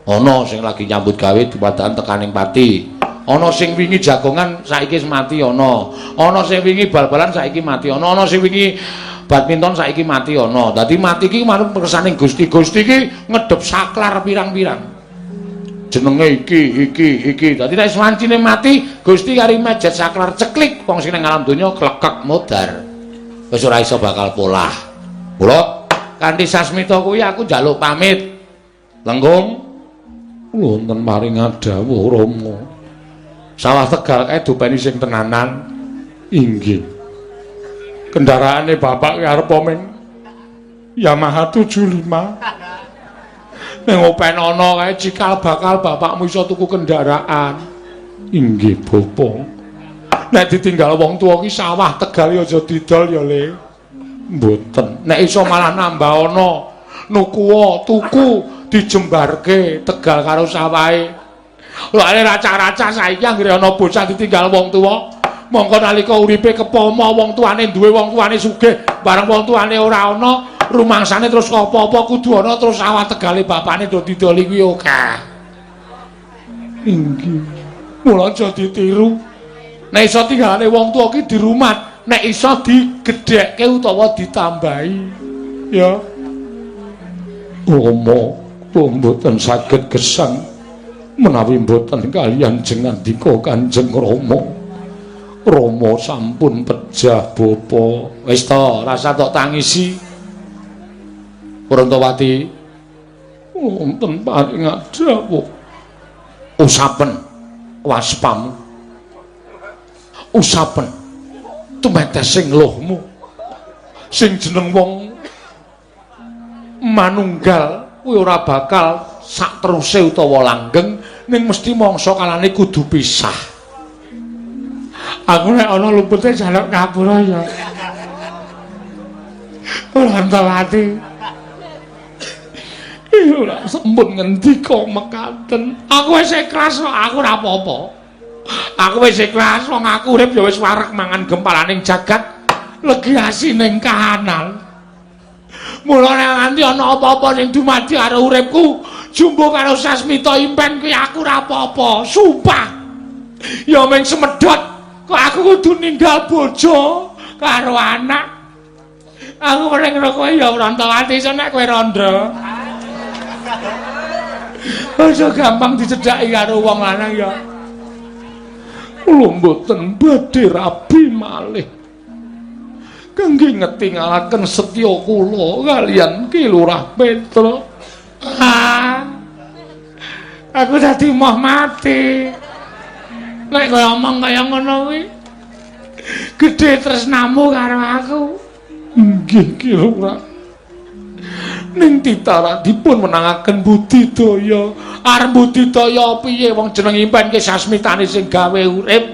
Ana sing lagi nyambut gawe dumadakan tekaning pati. Ana sing wingi jagongan saiki wis mati ana. Ana sing wingi bal-balan saiki mati ana. Ana sing wingi badminton saiki mati ana. Dadi mati iki marang kersane Gusti. Gusti iki ngedhep saklar pirang-pirang. Jenenge iki, iki, iki. Dadi nek wancine mati, Gusti kari mejet saklar ceklik wong sing nang alam donya klekek modar. Wis ora iso bakal polah. Mula kanthi sasmita kuwi aku njaluk pamit. Lengkung, wonten paring dawuh Rama. Sawah Tegal kae dopeni sing tenanan. Inggih. Kendaraane bapak ki arep ming Yamaha 75. Ning open ana kae cikal bakal bapakmu iso tuku kendaraan. Inggih, Bapak. Nek ditinggal wong tuwa ki sawah Tegal ya aja didol ya, Le. Mboten. Nek iso malah nambah ana nukuwa tuku dijembarke Tegal karo sawahe. Lho are racah-racah saiki anggere ana bocah ditinggal wong tuwa, mongko nalika uripe kepomo wong tuane duwe, wong tuane sugih, bareng wong tuane ora ana, rumangsane terus apa-apa kudu ana terus sawah Tegale bapakne do didoli kuwi akeh. Inggih. Mula aja ditiru. Nek iso tinggalane wong tuwa ki dirumat, nek iso digedhekke utawa ditambahi. Ya. Rama, kula mboten saged gesang menawi mboten kaliyan jengandika Kanjeng Rama. Rama sampun pejah bapa. Wis to, rasa tok tangisi. Prantawati, wonten paring dawuh. Usapen waspamu. Usapen tumetesing luhmu. Sing jeneng wong manunggal kuwi ora bakal sak teruse utawa langgeng, ning mesti mangsa kalane kudu pisah. Aku nek ana lumpute jaluk ngapura ya. Prantawati. Ora sampun ngendika mekaten. Aku wis ikhlas, aku ora apa-apa. Aku wis ikhlas, wong aku urip ya wis wareg mangan gempalaning jagat, legi asining kahanan. Mula nek nganti ana apa-apa sing dumadi karo uripku, jumbo karo sasmita impen kuwi aku ora apa-apa, sumpah. Ya mung semedhot kok aku kudu ninggal bojo karo anak. Aku mrene kowe ya Prantawati, iso nek kowe rondo. Aja gampang dicedhaki karo wong lanang ya. Kula mboten badhe rabi malih. Kangge ngetingalaken setya kula kaliyan Ki Lurah Petruk. Ah. Aku dadi moh mati. Nek kaya omong kaya ngono kuwi. Gedhe tresnamu karo aku. Nggih Ki Lurah. Ning titara dipun menangaken budidaya. Arep budidaya piye wong jeneng impen ki sasmitane sing gawe urip.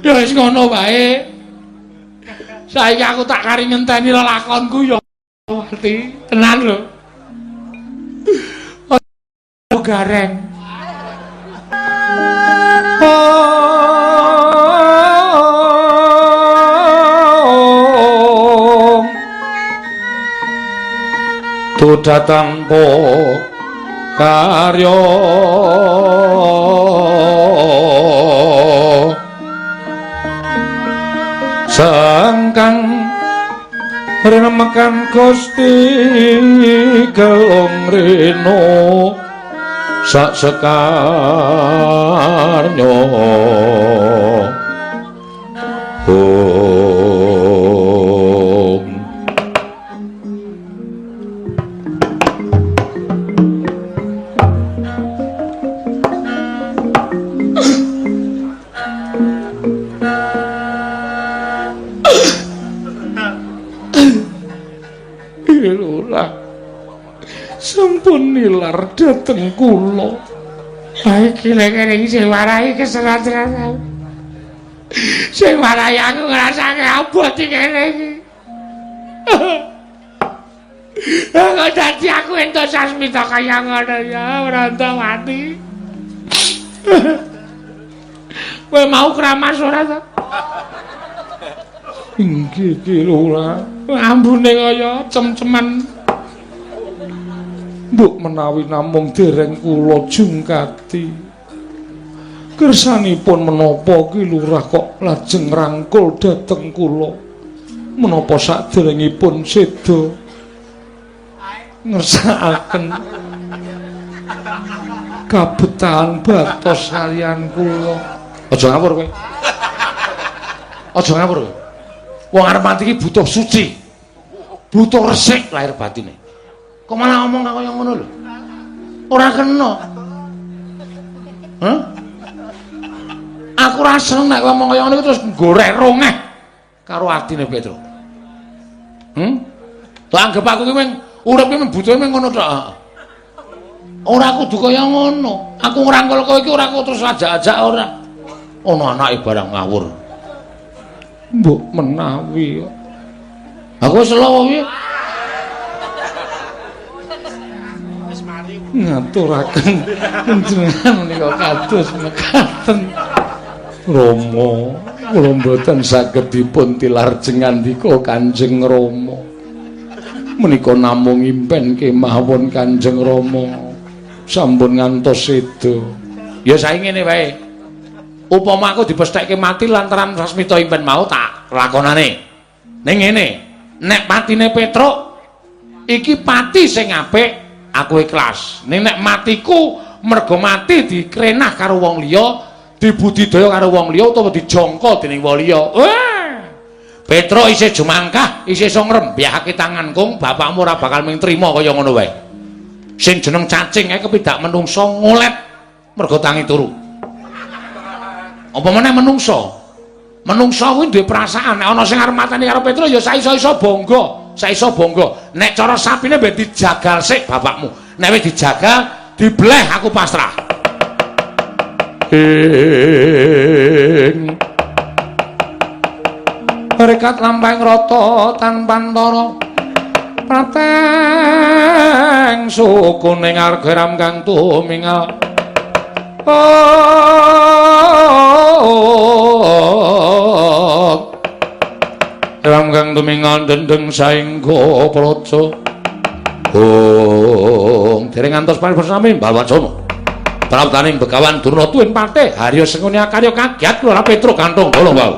Ya wis ngono wae. Saiki aku tak kari ngenteni lelakonku ya mati. Tenan lho. Oh gareng. Tu datang po karyo sangkang renemekan Gusti Gelung Reno sak sekarnyo. Sampun nilar dhateng kula. Ha iki lek kene iki sing warai keserat-serat. Sing warai aku ngrasake abot iki kene iki. Kok dadi aku entuk sasmita kaya ngono ya, Brantawati. Kowe mau kramas ora to? Inggih Ki Lurah. Ambune kaya cem-ceman. Mbok menawi namung dereng kula jungkati. Kersanipun menapa Ki Lurah kok lajeng rangkul dhateng kula? Menapa saderengipun seda ngersakaken kabetahan batos kaliyan kula? Aja ngawur kowe. Aja ngawur kowe. Wong arep mati iki butuh suci. Butuh resik lahir batine. Kok malah ngomong kaya ngono lho? Ora kena. Hah? Aku ora seneng nek ngomong kaya ngono terus gorek rongeh karo atine Petruk. Tok anggep aku ki mung urip ki mung butuhe mung ngono tok. Ora kudu kaya ngono. Aku ngrangkul kowe iki ora kok terus ajak-ajak ora. Ono anake barang ngawur. Mbok menawi aku wis selo piye? Ngaturaken panjenengan menika kados mekaten. Rama, kula mboten saged dipun tilar jengandika Kanjeng Rama. Menika namung impen kemawon Kanjeng Rama sampun ngantos seda. Ya saiki ngene wae. Upama aku dipesthekke mati lantaran sasmita impen mau tak lakonane. Ning ngene, nek patine Petruk iki pati sing apik, aku ikhlas. Ning nek matiku mergo mati dikrenah karo wong liya, dibudidaya karo wong liya utawa dijangka dening wong liya. Petruk isih jumangkah, isih iso ngrembyahake tangan kung, bapakmu ora bakal mung trima kaya ngono wae. Sing jeneng cacing ae kepidak menungso ngolet mergo tangi turu. Apa meneh menungso? Menungso kuwi duwe perasaan. Nek ana sing arep mateni karo Petruk ya saiso-iso bangga, saiso bangga. Nek cara sapine ben dijagal sik bapakmu. Nek wis dijagal, dibleh aku pasrah. Ing rekat lampahing rata tanpantara prateng suku ning arga ram kang tumingal. Ram kang tumingal dendeng saengga praja. Ong dereng ngantos paribasane Balwacana. Praptaning Begawan Durna tuwin patih Harya Sengkuni akarya kagiat Lurah Petruk kanthong bolong wau.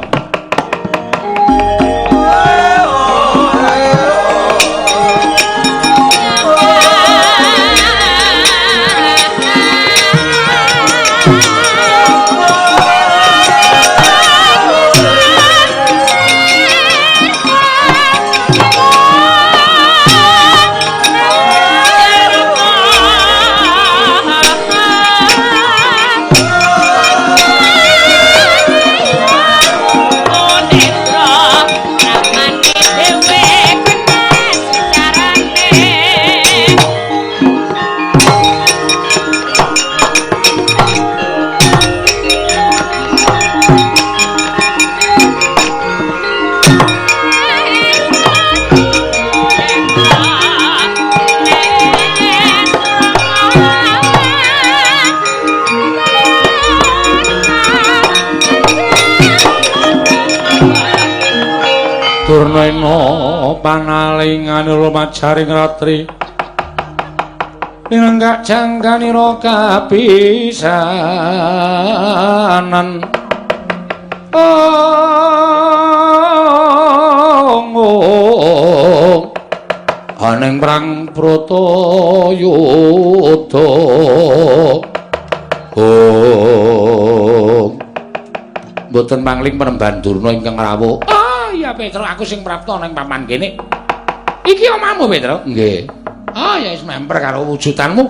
ana panalingan lumajaring ratri pinanggak jangkanira kapisanan. Ong aning perang Bratayuda. Ong mboten mangling penemban Durna ingkang rawuh. Ah iya Petro, aku sing prapta ning papan kene. Iki omahmu Petro? Nggih. Ah ya wis memper karo wujudanmu.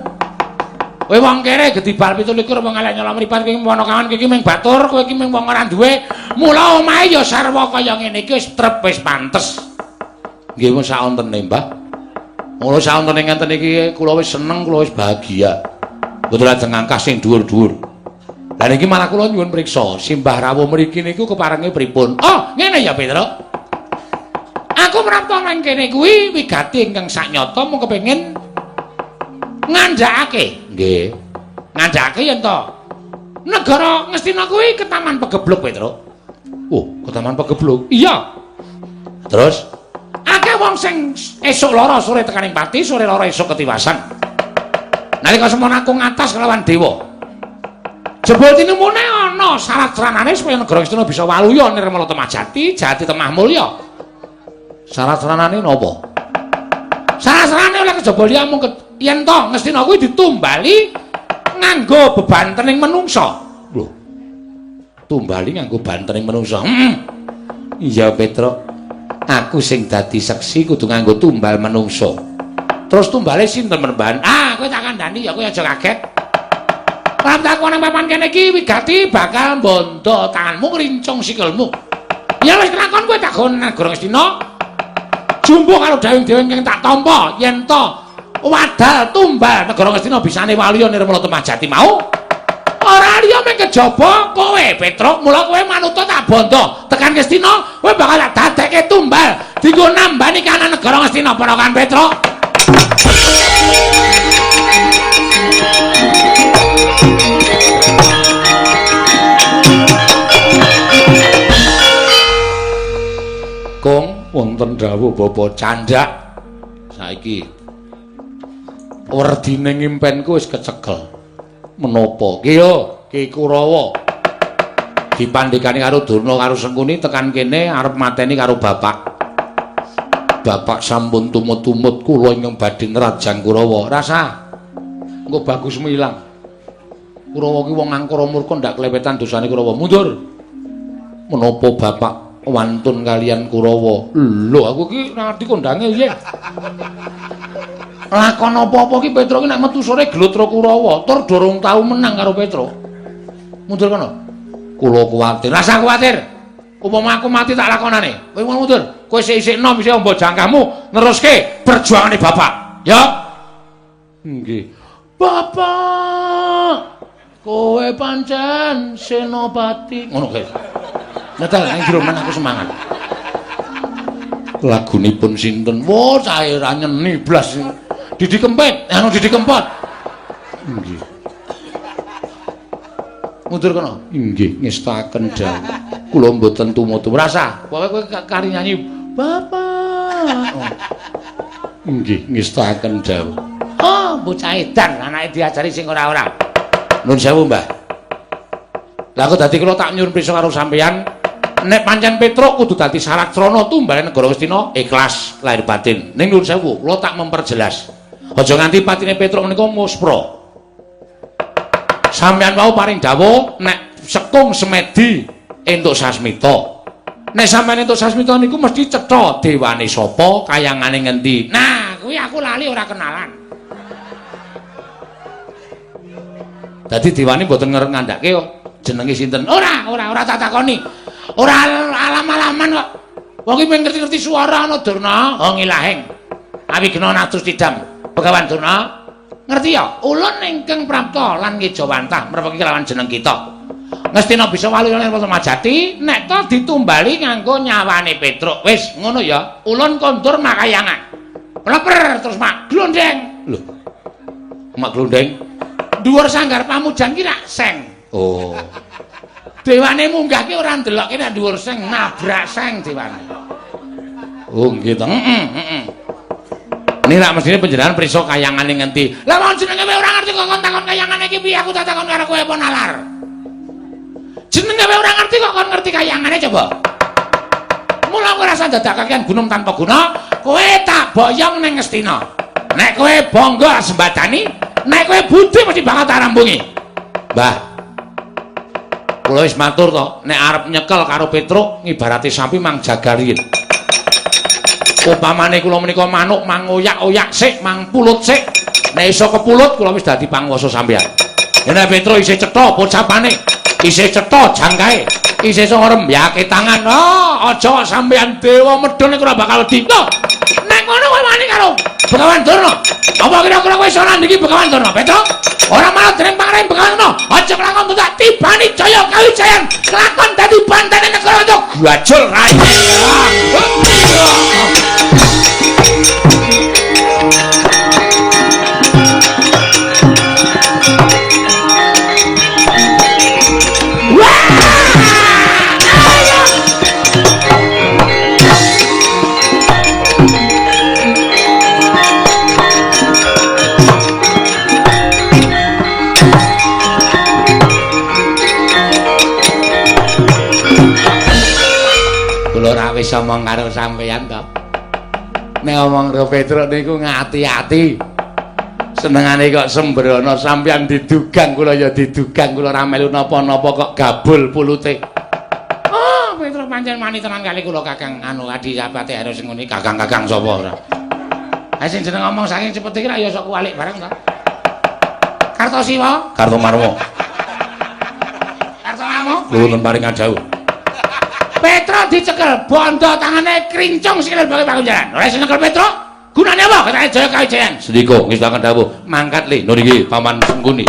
Kowe wong kere gedibal 27 wong elek nyolong mripat kowe ponokawan kowe iki mung batur, kowe iki mung wong ora duwe. Mula omahe ya sarwa kaya ngene iki wis trep wis pantes. Nggih wis saontene, Mbah. Mula saontene ngenten iki kula wis seneng, kula wis bahagia. Mboten lajeng ngangkah sing dhuwur-dhuwur. Lah niki malah kula nyuwun priksa, simbah rawuh mriki niku keparenge pripun? Oh, ngene ya Petro. Aku prapta nang kene kuwi wigati ingkang saknyata mung kepengin ngandhakake. Nggih. Ngandhakake yen to negara Ngastina kuwi ketaman pegebluk Petro. Oh, ketaman pegebluk. Iya. Terus akeh wong sing esuk lara sore tekaning pati, sore lara esuk ketiwasan. Nalika semono aku ngatas kelawan dewa. Jebul tinemune ana syarat sranane supaya negara Ngastina bisa waluya nirmala temah jati, jati temah mulya. Syarat sranane napa? Syarat sranane oleh kejaba liya mung yen to Ngastina kuwi ditumbali nganggo bebantening menungsa. Lho. Tumbali nganggo bantening menungsa. Heeh. Iya Petro. Aku sing dadi seksi kudu nganggo tumbal menungsa. Terus tumbale sinten Penemban? Ah, kowe tak kandhani ya kowe aja kaget. Ora aku nang papan kene iki wigati bakal mbondo tanganmu ngrincung sikilmu. Ya wis kelakon kowe tak gon negara Ngastina. Jumbo karo dawing-dawing ingkang tak tampa yen to wadal tumbal negara Ngastina bisane waluya nirmala temah jati mau. Ora liya mung kejaba kowe Petruk, mula kowe manuta tak bondo tekan Ngastina kowe bakal tak dadekke tumbal dienggo nambani kanan negara Ngastina ponakan Petruk. Kong wonten dawuh Bapak candhak saiki werdine ngimpenku wis kecekel. Menapa? Ki yo Ki Kurawa dipandhikani karo Durna karo Sengkuni tekan kene arep mateni karo bapak. Bapak sampun tumut-tumut kula ingkang badhe nrajang Kurawa. Rasa engko bagusmu ilang. Kurawa ki wong angkara murka ndak klewetan dosane Kurawa. Mundur. Menapa bapak wantun kalian Kurawa? Lho aku ki ora ngerti kondange piye. Lakon apa-apa ki Petro ki nek metu sore glotro Kurawa, tur durung tau menang karo Petro. Mundur kono. Kula kuwatir. Rasa kuwatir. Upama aku mati tak lakonane. Kowe mundur. Kowe isih-isih enom isih ombo jangkahmu neruske perjuangane bapak. Ya. Nggih. Bapak, kowe pancen senopati. Ngono guys. Nyetel nang jero men aku semangat. Lagunipun sinten? Wah, cahe ra nyeni blas. Didi Kempit, anu Didi Kempot. Nggih. Mundur kono. Nggih, ngestaken dawuh. Kula mboten tumut-tumut. Rasa, pokoke kowe kari nyanyi Bapak. Oh. Nggih, ngestaken dawuh. Oh, bocah edan anake diajari sing ora-ora. Nun sewu, Mbah. Lah kok dadi kula tak nyuwun prisa karo sampeyan, nek pancen Petruk kudu dadi syarat srana tumbale negara Ngastina ikhlas lahir batin. Ning nuwun sewu, kula tak memperjelas. Aja nganti patine Petruk menika muspra. Sampeyan wau paring dawuh nek sekung semedi entuk sasmita. Nek sampeyan entuk sasmita niku mesti cetha dewane sapa, kayangane ngendi. Nah, kuwi aku lali ora kenalan. Dadi dewane mboten ngandhake jenenge sinten. Ora, ora, ora tak takoni. Ora alam-alaman kok. Wong iki mung ngerti-ngerti suara ana Durna, oh ngilahing. Awigna natus tidam. Begawan Durna, ngerti ya? Ulun ingkang prapta lan ngejawantah mrepeki kelawan jeneng kita. Ngastina bisa waluya ning Majati nek to ditumbali nganggo nyawane Petruk. Wis ngono ya. Ulun kondur makayangan. Pleper terus mak glondeng. Lho. Mak glondeng. Dhuwur sanggar pamujan ki rak seng. Oh. Dewane munggah ki ora ndelokke nek dhuwur seng, nabrak seng dewane. Oh nggih to. Heeh, heeh. Ini rak mestine panjenengan prisa kayangane ngendi? Lah wong jenenge kowe ora ngerti kok kon takon kayangane iki piye, aku tak takon karo kowe apa nalar. Jenenge kowe ora ngerti kok kon ngerti kayangane coba. Mula kowe rasa dadak kakean gunung tanpa guna, kowe tak boyong ning Ngastina. Nek kowe bangga sembadani, nek kowe budi mesti bakal tak rambungi. Mbah, kula wis matur to, nek arep nyekel karo Petruk ngibarate sapi mang jagal riyin. Upamane kula menika manuk mang oyak-oyak sik, mang pulut sik. Nek iso kepulut kula wis dadi panguwasa sampeyan. Nek Petruk isih cetha pocapane, isih cetha jangkae, isih iso ngrembyake tangan. Oh, aja sampeyan dewa medhun iku ora bakal wedi. Lho, nek ngono kowe wani karo Begawan Durna. Apa kira-kira kowe iso nandingi Begawan Durna, Petruk? Ora malah dening pangeran Begawan Durna. Aja kelakon tak tibani jaya kawijayan. Kelakon dadi bantene negara untuk gajul rai. Wis omong karo sampeyan to. Nek omong karo Petruk niku ngati-ati. Senengane kok sembrono, sampeyan didugang kula ya didugang, kula ora melu napa-napa kok gabul pulute. Oh, Petruk pancen wani tenan kali kula Kakang anu adi sapate harus ngene kakang-kakang sapa ora. Ha sing jeneng ngomong saking cepet iki ra ya sok kualik bareng to. Kartosiwa, Kartomarmo. Kartomarmo. Nuwun paring dawuh. Petruk dicekel, bondo tangane krincung sikile bagi pakunjaran. Ora iso nyekel Petruk, gunane apa? Katane Jaya Kawijayan. Sendika ngestakaken dawuh, Mangkat le. Nun iki paman Sengkuni.